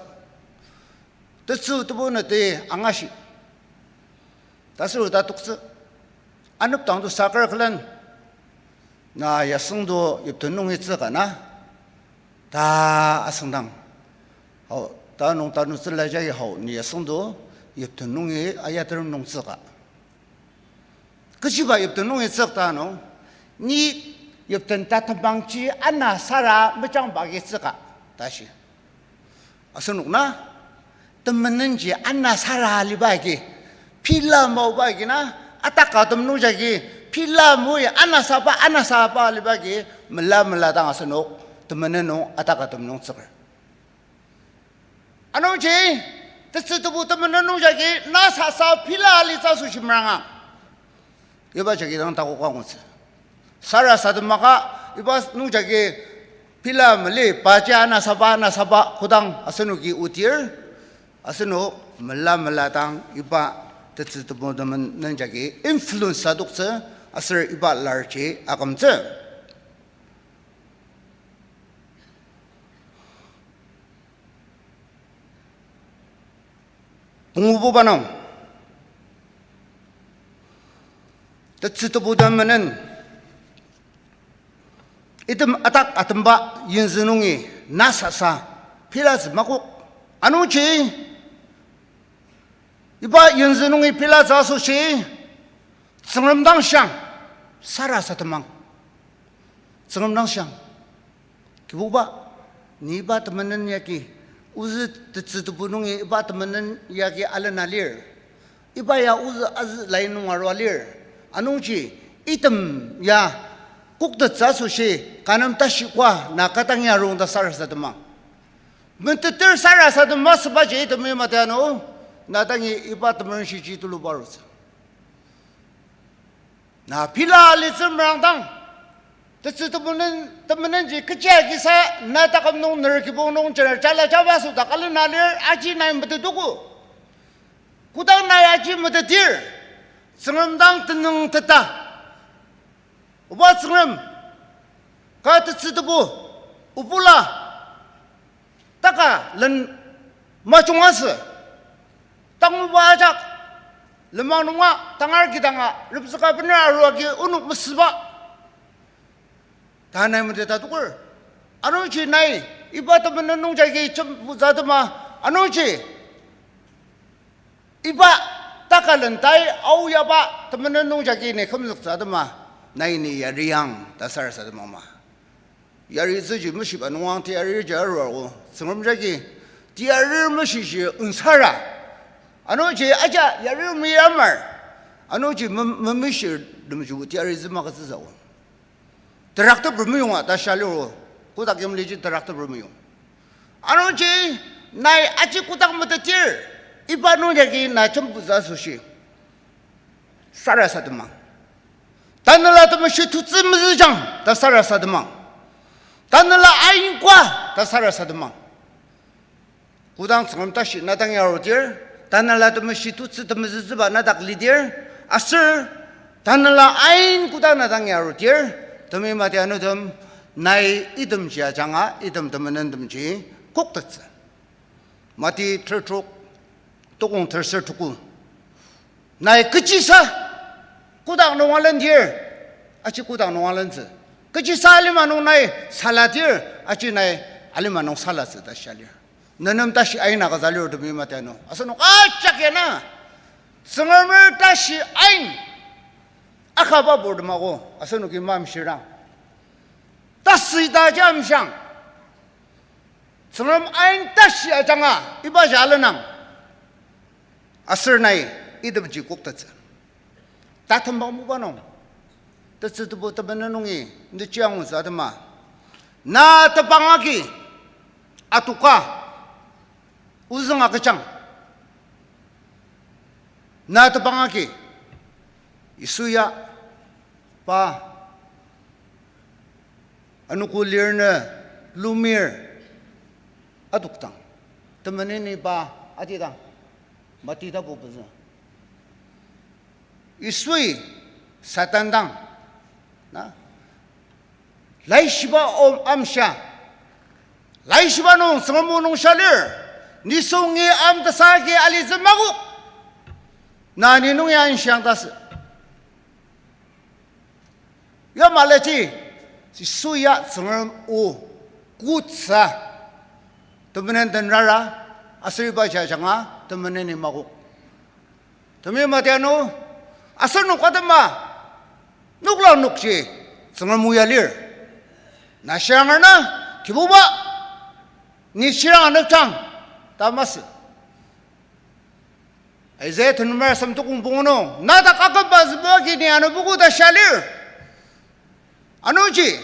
Tetsü tebu nati angashi. Tasüru ta toktsü. Anepdang to saker külen. Na yasüngdo yipten nungi tsüka na. Ta asüngdang. Hao, ta nung tanutsüla jagi hao, ni yasüngdo yipten nungi ayater nung tsüka. Kechiba yipten nungi tsük ta nung, ni yipten tatembangji ana sara mejangba agi tsüka, ta shi. Asenok na, temenenji ana sara aliba agi, pila maoba agi na, ataka tem nung jagi, pila moi ana saba, ana saba aliba agi, mela mela dang asenok, temenen nung ataka tem nung tsüker. Anungji, tetsü tebu temenen nung jagi na sasa pila alitsü asoshi meranga. Iba jagi dang takoka angutsü. Sarasademaka, iba nung jagi pila mali, paji ana saba, ana saba, kodang asenoki odir, asenok mela mela dang iba tetsü tebu temenen jagi influence adoktsü, aser iba larji akümtsü. Pungububa nung, tetsü tebu temenen, item atak atemba yinzü nungi na sasa pilatsü makok. Anungji, iba yinzü nungi pilatsü asoshi, Tsüngrem dang shiang, sarasademang. Tsüngrem dang shiang. Kibuba, ni iba temenen yagi, ozü tetsü tebu nungi iba temenen yagi alena lir. Iba ya ozü azü lai nung arua lir. Anungji, item ya koktettsü asoshi, ka nem tashi koa na ka dang ya rong ta sarasademang. Meteter sarasadema sübaji itemi matianu, na dangi iba temerenshiji tuluba arutsü. Na pila alitsü merangdang, tetsü temenen, temenenji kechi agisa na taküm nung ner kibong nung jener jala jaba südak alena lir aji nai metetogo. Kodang nai aji metetir, Tsüngrem dang tenüng teta. Oba Tsüngrem, ka tetsü tebu, obula, taka len majung asü, tanguba ajak, lenmang nunga tangar kidanga, repzüka bener arua agi onok mesüba. Ta nai meteta toker. Anungji nai, iba temenen nung jagi jembutsü atema, anungji iba taka len tai aoyaba temenen nung jagi ni kümzüktsü atema, nai ni yariang ta sarasademang ma. Yaritsüji meshiba nungang teyarirji aruago, Tsüngrem jagi teyarir meshiji onsara. Anungji aja yarir meyamar. Anungji mem-, memeshir temji teyaritsü magütsütsü o. Terakteper meyonga ta shia liro, kotak yimliji terakteper meyong. Anungji nai aji kotak metetir, iba nung jagi na jembutsü asoshi sarasademang. Tanela Temeshi tutsü mezüjang ta sarasademang. Tanela ain koa ta sarasademang. Kodang Tsüngrem tashi na dang ya arudir, Tanela Temeshi tutsü temezütsüba na dak lidir, aser Tanela ain koda na dang ya arudir, temi mati anutem, nai itemji ajanga, item temenentemji koktettsü. Mati tertrok, tokong terser tuku. Nai kechisa kotak nung alendir, aji kotak nung alentsü. Kechisa alima nung nai saladir, aji nai alima nung salatsü ta shia lir. Nenem tashi ain agütsü lir temi mati anu. Asenok ajak ya na, Tsüngremer tashi ain akaba purtem ako, asenoki mamshirang. Tasü ita jam shang. Tsüngrem ain tashi ajanga ibaji alenang. Aser nai itemji koktettsü. Tatembang muba nung, tetsü tebu temenen nungi nechi angutsü atema, na tebang agi atoka ozüng agüjang. Na tebang agi Yisu ya pa anogo lir nü lumir adokdang, temeneni pa atidang, Mati tapu pezü, Yisui Satan dang, na, laishiba o amshia, Laishiba nung Tsüngrem o nung shia lir, nisungi amtesa agi alitsü makok. Na ni nungi ain shiang ta sü. Yamaji, Yisu ya Tsüngrem o, kotsü, temenen den rara, aser iba jajanga, temeneni makok. Temeim atianu, asenok atema, noklang nokji, Tsüngrem o ya lir. Na shiang na, Kibuba, ni shirang anepjang, ta masü. Isaiah tenet asem tukong pungu nung, na dak akümba zübu agi ni anogo ta shia lir. Anungji,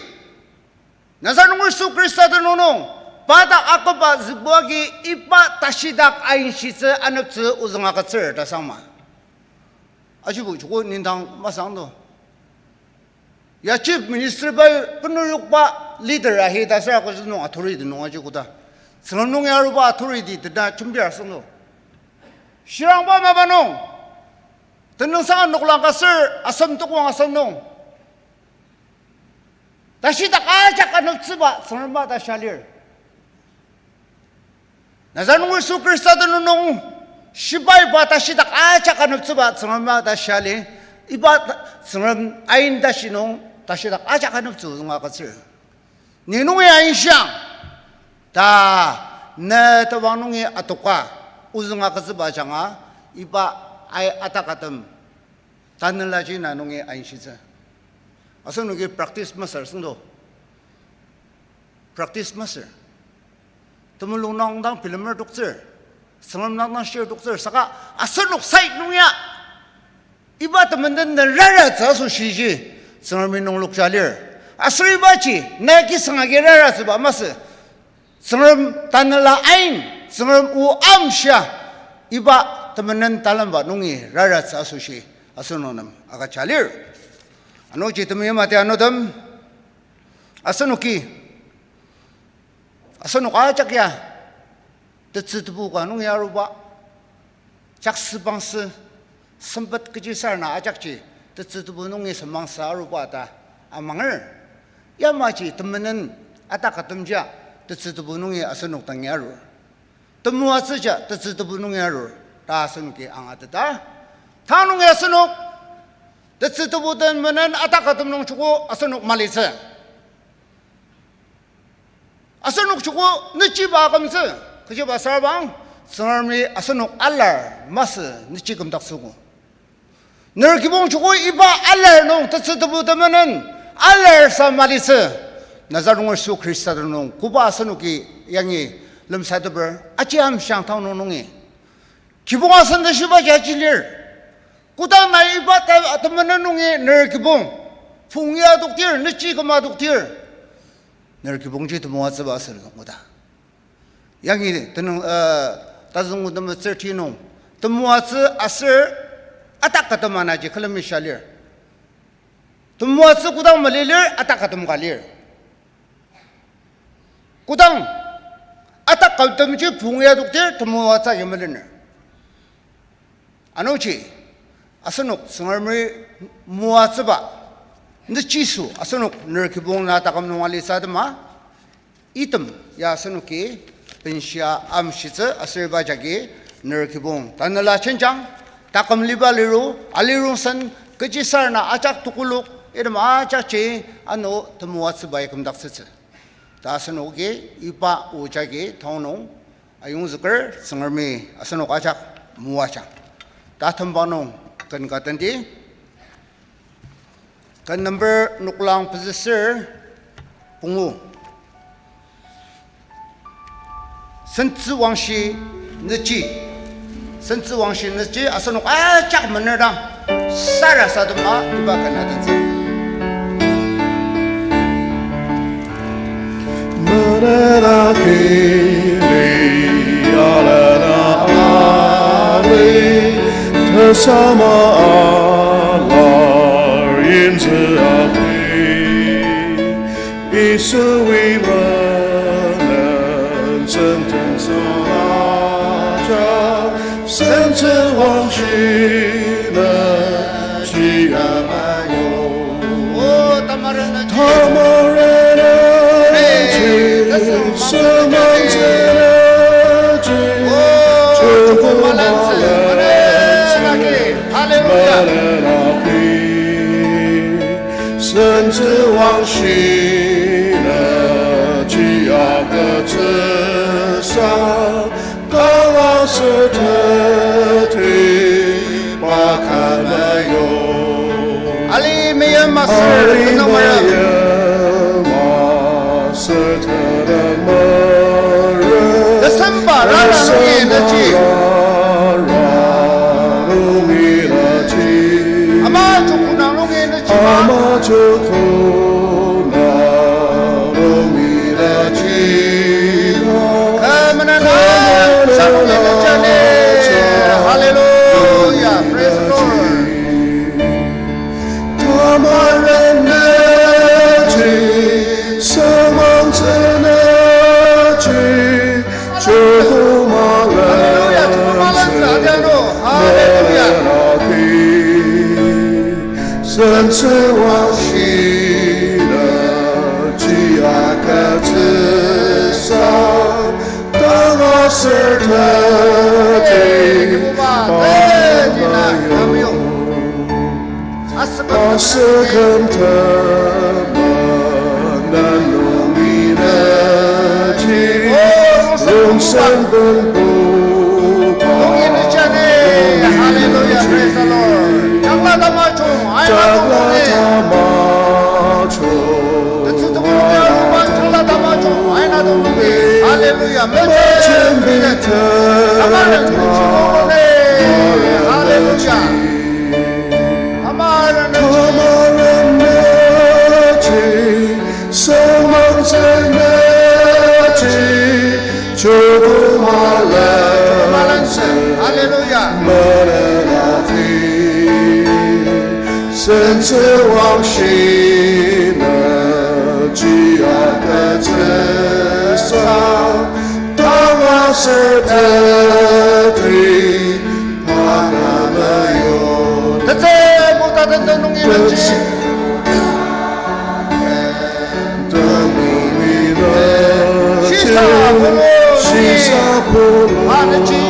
Nazaret nunger Yisu Khrista tenüng nung, pa dak akümba zübu agi iba tashidak ainshitsü aneptsü ozüng agütsür ta sangma. Ajibo joko nendang masang do. Ya chief minister pai penuyokba leader ahi ta süra koshi nung authority nung aji koda. Tsüngrem nungi aruba authority tena jembir asüngdo. Shirangba mapa nung, tenüngsang noklang ka ser asem tukong asem nung, tashidak ajak aneptsüba Tsüngrem ta shia lir. Nazaret nunger Yisu Khrista tenüng nung, shibai pa tashidak ajak aneptsüba Tsüngrem ta shia lir, iba ta-, Tsüngrem ain tashi nung tashidak ajak aneptsü ozüng agütsür. Ni nungi ain shiang, ta, ne tebang nungi atoka, ozüng agütsüba ajanga, iba ai atakatem, tanelaji na nungi ainshitsü. Asenoki practice masür süngdo. Practice masür. Temulung nung dang bilemer toktsür. Tsüngrem nung dang shir toktsür. Saka asenok side nung ya, iba temenen den raratsü asoshiji, Tsüngremi nunglokja lir. Aser ibaji, na kisang agi raratsüba masü. Tsüngrem tanela ain, Tsüngrem o amshia, iba temenen talemba nungi raratsü asoshi, asenok nem agüja lir. Anungji temeim atianutem, asenoki, asenok ajak ya, tetsü tebu ka nungi aruba, jaksü pangsü, sempet kechisarena ajakji, tetsü tebu nungi semangsa aruba ta amanger. Yamaji temenen atakatemjia, tetsü tebu nungi asenok dangi arur. Temoatsüja, tetsü tebu nungi arur, ta asenoki angateta. Tanü nungi asenok, tetsü tebu temenen atakatem nung joko asenok malitsü. Asenok joko nechiba akümtsü, kechiba sarbang, Tsüngremi asenok alar masü nechi kümdaktsüogo. Ner kibong joko iba alar nung tetsü tebu temenen alar sa malitsü. Nazaret nunger Yisu Khrista nung koba asenoki yangi lemsateper aji amshiang tang nung nungi. Kibong asen teshiba jaji lir. Kodang nai iba ta-, temenen nungi ner kibong, pung ya adoktir, nechi küma adoktir, ner kibongji temoatsüba asen nung koda. Yangi tenüng, uh, tazüng nung temetsür ti nung, temoatsü aser atak ka tem anaji külemi shia lir. Temoatsü kodang mali lir, atak ka tem ka lir. Kodang atak ka temji pung ya adoktir, temoatsü agi melener. Anungji, asenok Tsüngremi moatsüba, nechiso asenok ner kibong na taküm nung alitsü atema, item ya asenoki benshia amshitsü aser iba jagi ner kibong tanela jenjang, taküm liba liru, alirongsen, kechisarena ajak tekolak, item ajakji ano temoatsüba ya kümdaktsütsü. Ta asenoki iba o jagi tanü nung ayongzüker Tsüngremi asenok ajak moajang. Ta temba nung ken ka tenti. Ken number noklang pezüser pungu. Sentsü wangshi nechi. Sentsü wangshi nechi asenok ajak menerdang sarasadema iba ken atentsü. Menera kili alena ali, tesama alar yimtsü ali. Yisui menen sentong saraja, sentsü wangshi nechi ama yo. O, tamaren, tamaren, hey, that's all. Hallelujah. Sentsüwangshi na ji agütsüsa, kanga sütetri pakanayo. Ali meyim aser tenüng marem. December rara nungi nüji. Ama chukunang nungi nüji. Ama chukunang nungi nüji. Kamenana, sakuni nüjani. Hallelujah. Praise the Lord. Tamaren nüji, semang tsünüji, chukumalentsü, chukumalentsü, adianu. Hallelujah. Sentsüwangshi nüji agütsüsa, tanga sürtete, Kibuba, eh, dina, namiyo. Asüküm temenen nungi nüji, rongsen benbuba nungi nüjani. Hallelujah, praise the Lord. Chakla tamajung, aina nungi. Chakla tamajung. Hallelujah. Mechem bita. Tamaren nüji mokone. Hallelujah. Tamaren nüji. Tamaren nüji. Semang tsünüji. Chukumalentsü. Hallelujah. Malenagi. Sentsüwangshi nüji agütsüsa, tanga sürtete pakanayo. Tetsü buta tenten nungi nüji. Shisa pulung, shisa pulung, anüji.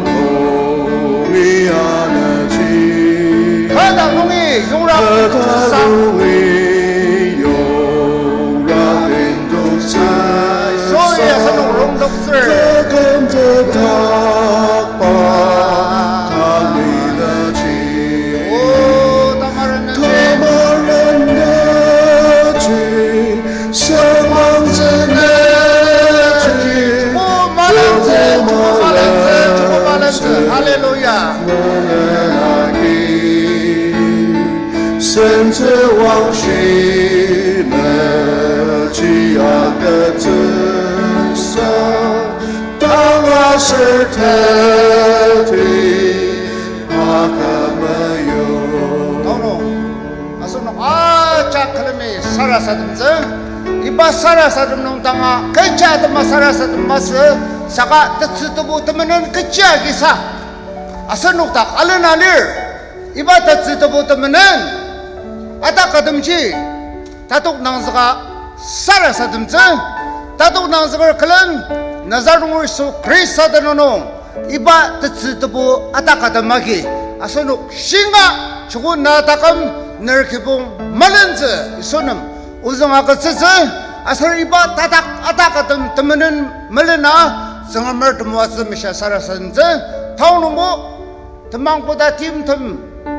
Nungi anüji. Kata nungi yongra, kata nungi yongra indoktsü. Sorry, asenok rongdoktsür. Taküm tetakba tangi nüji. Oh, tamaren nüji. Tamaren nüji. Semang tsünüji. Chukumalentsü, chukumalentsü, chukumalentsü. Hallelujah. Nungi agi, sentsüwangshi nüji agütsüsa, tanga sürtete pakanayo. Asenok ajak külemi sarasademtsü. Iba sarasadem nung tanga kecha atema sarasadem masü, saka tetsü tebu temenen kecha agisa asenok dak alena lir. Iba tetsü tebu temenen atak atemji tatok nangzüka sarasademtsü, tatok nangzüker külen Nazareth nunger Yisu Khrista tenüng nung iba tetsü tebu atak atem agi asenok shinga chuku na taküm ner kibong malentsü Yisu nem ozüng agütsütsü, aser iba tatak atak atem temenen melena Tsüngremer temoatsü mishia sarasademtsü, tao nungbo temang koda timtem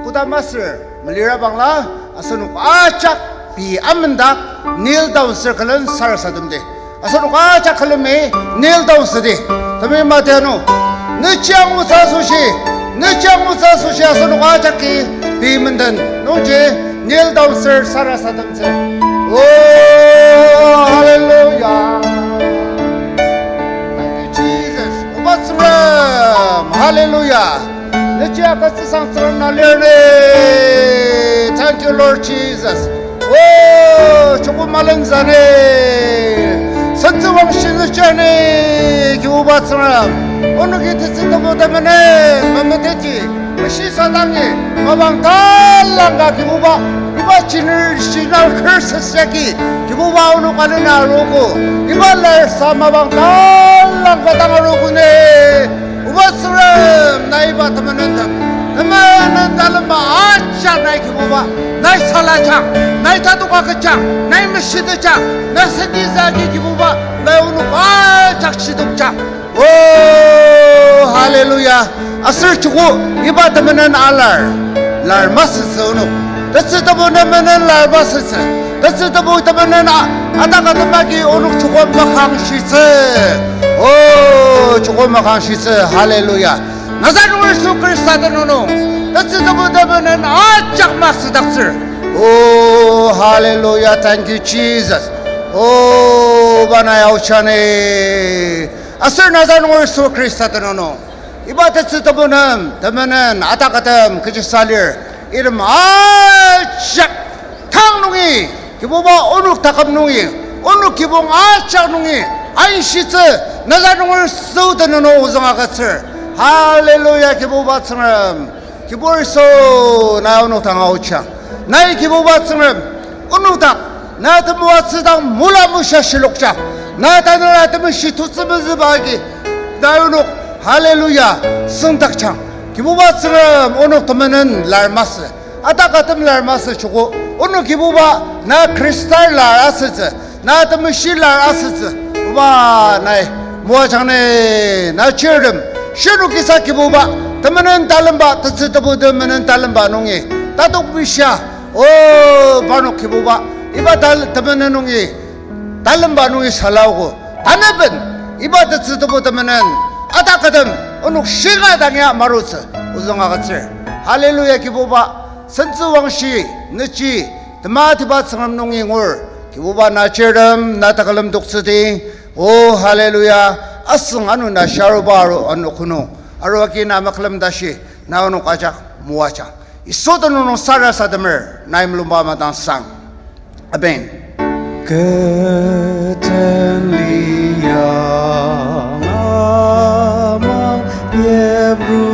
koda masür melira bangla asenok ajak pei amendak kneel down circle-en sarasademdi. Asenok ajak külemi kneel down südi. Temi matianu. Nüji angutsü asoshi, nüji angutsü asoshi asenok ajaki pei menden nungji kneel down sür sarasademtsü. Oh, hallelujah. Thank you, Jesus. Oba Tsüngrem. Hallelujah. Nüji agütsüsa Tsüngrem na lir ni. Thank you, Lord Jesus. Oh, chuku malentsü ni. Sentsüwangshi nüji ni, Kibuba Tsüngrem. Onoki tetsü tebu temenen memeteti. Shi Satangi mapang talangka Kibuba, iba generation curses yagi Kibuba onok alena arogo, iba lar sa mapang talangka dang arogo ne. Oba Tsüngrem, nai iba temenentem, temenen talemba ajak nai Kibuba, nai salajang, nai tatok agüjang, nai meshitejang, nai sentisa agi Kibuba, nai onok ajak shitokjang. Oh, hallelujah. Aser joko iba temenen alar, lar masütsü onok. Tetsü tebu temenen lar masütsü. Tetsü tebu temenen a-, ataka tembagi onok joko makangshitsü. Oh, joko makangshitsü. Hallelujah. Nazaret nunger Yisu Khrista tenüng nung, tetsü tebu temenen ajak masüdaktsür. Oh, hallelujah. Thank you, Jesus. Oh, ba nai aochani. Aser Nazaret nunger Yisu Khrista tenüng nung, iba tetsü tebu nem, temenen, atakatem, kechi salir, item ajak tang nungi, Kibuba onok taküm nungi, onok kibong ajak nungi, ainshitsü, Nazaret nunger Yisu tenüng nung ozüng agütsür. Hallelujah, Kibuba Tsüngrem. Kibur Yisu, nai onok dang aochang. Nai Kibuba Tsüngrem, onok dak, na temoatsü dang mula musha shilokjang. Na tanela temeshi tutsü mezüba agi, nai onok, hallelujah, süngdakjang. Kibuba Tsüngrem onok temenen lar masü, ataka tem lar masü joko, onok Kibuba na Khristar lar asütsü, na temeshi lar asütsü, oba nai moajang ne, na chirtem, shirnokisa Kibuba, temenen talemba, tetsü tebu temenen talemba nungi, tatok mishia, o, parnok Kibuba, iba tal-, temenen nungi, talemba nungi salaogo. Taneben, iba tetsü tebu temenen, atakatem, onok shinga dang ya marutsü, ozüng agütsür. Hallelujah, Kibuba, sentsü wangshi, nüji, tematiba Tsüngrem nungi ngur, Kibuba na chirtem, na takülem toktsüdi, o, hallelujah, asüng ano na sharuba aru ano kunu, aru agi na makülem tashi, na onok ajak moajang. Yisu tenüng nung sarasademer, nai mulungba madangsang. Amen. Kü den liang ama yipru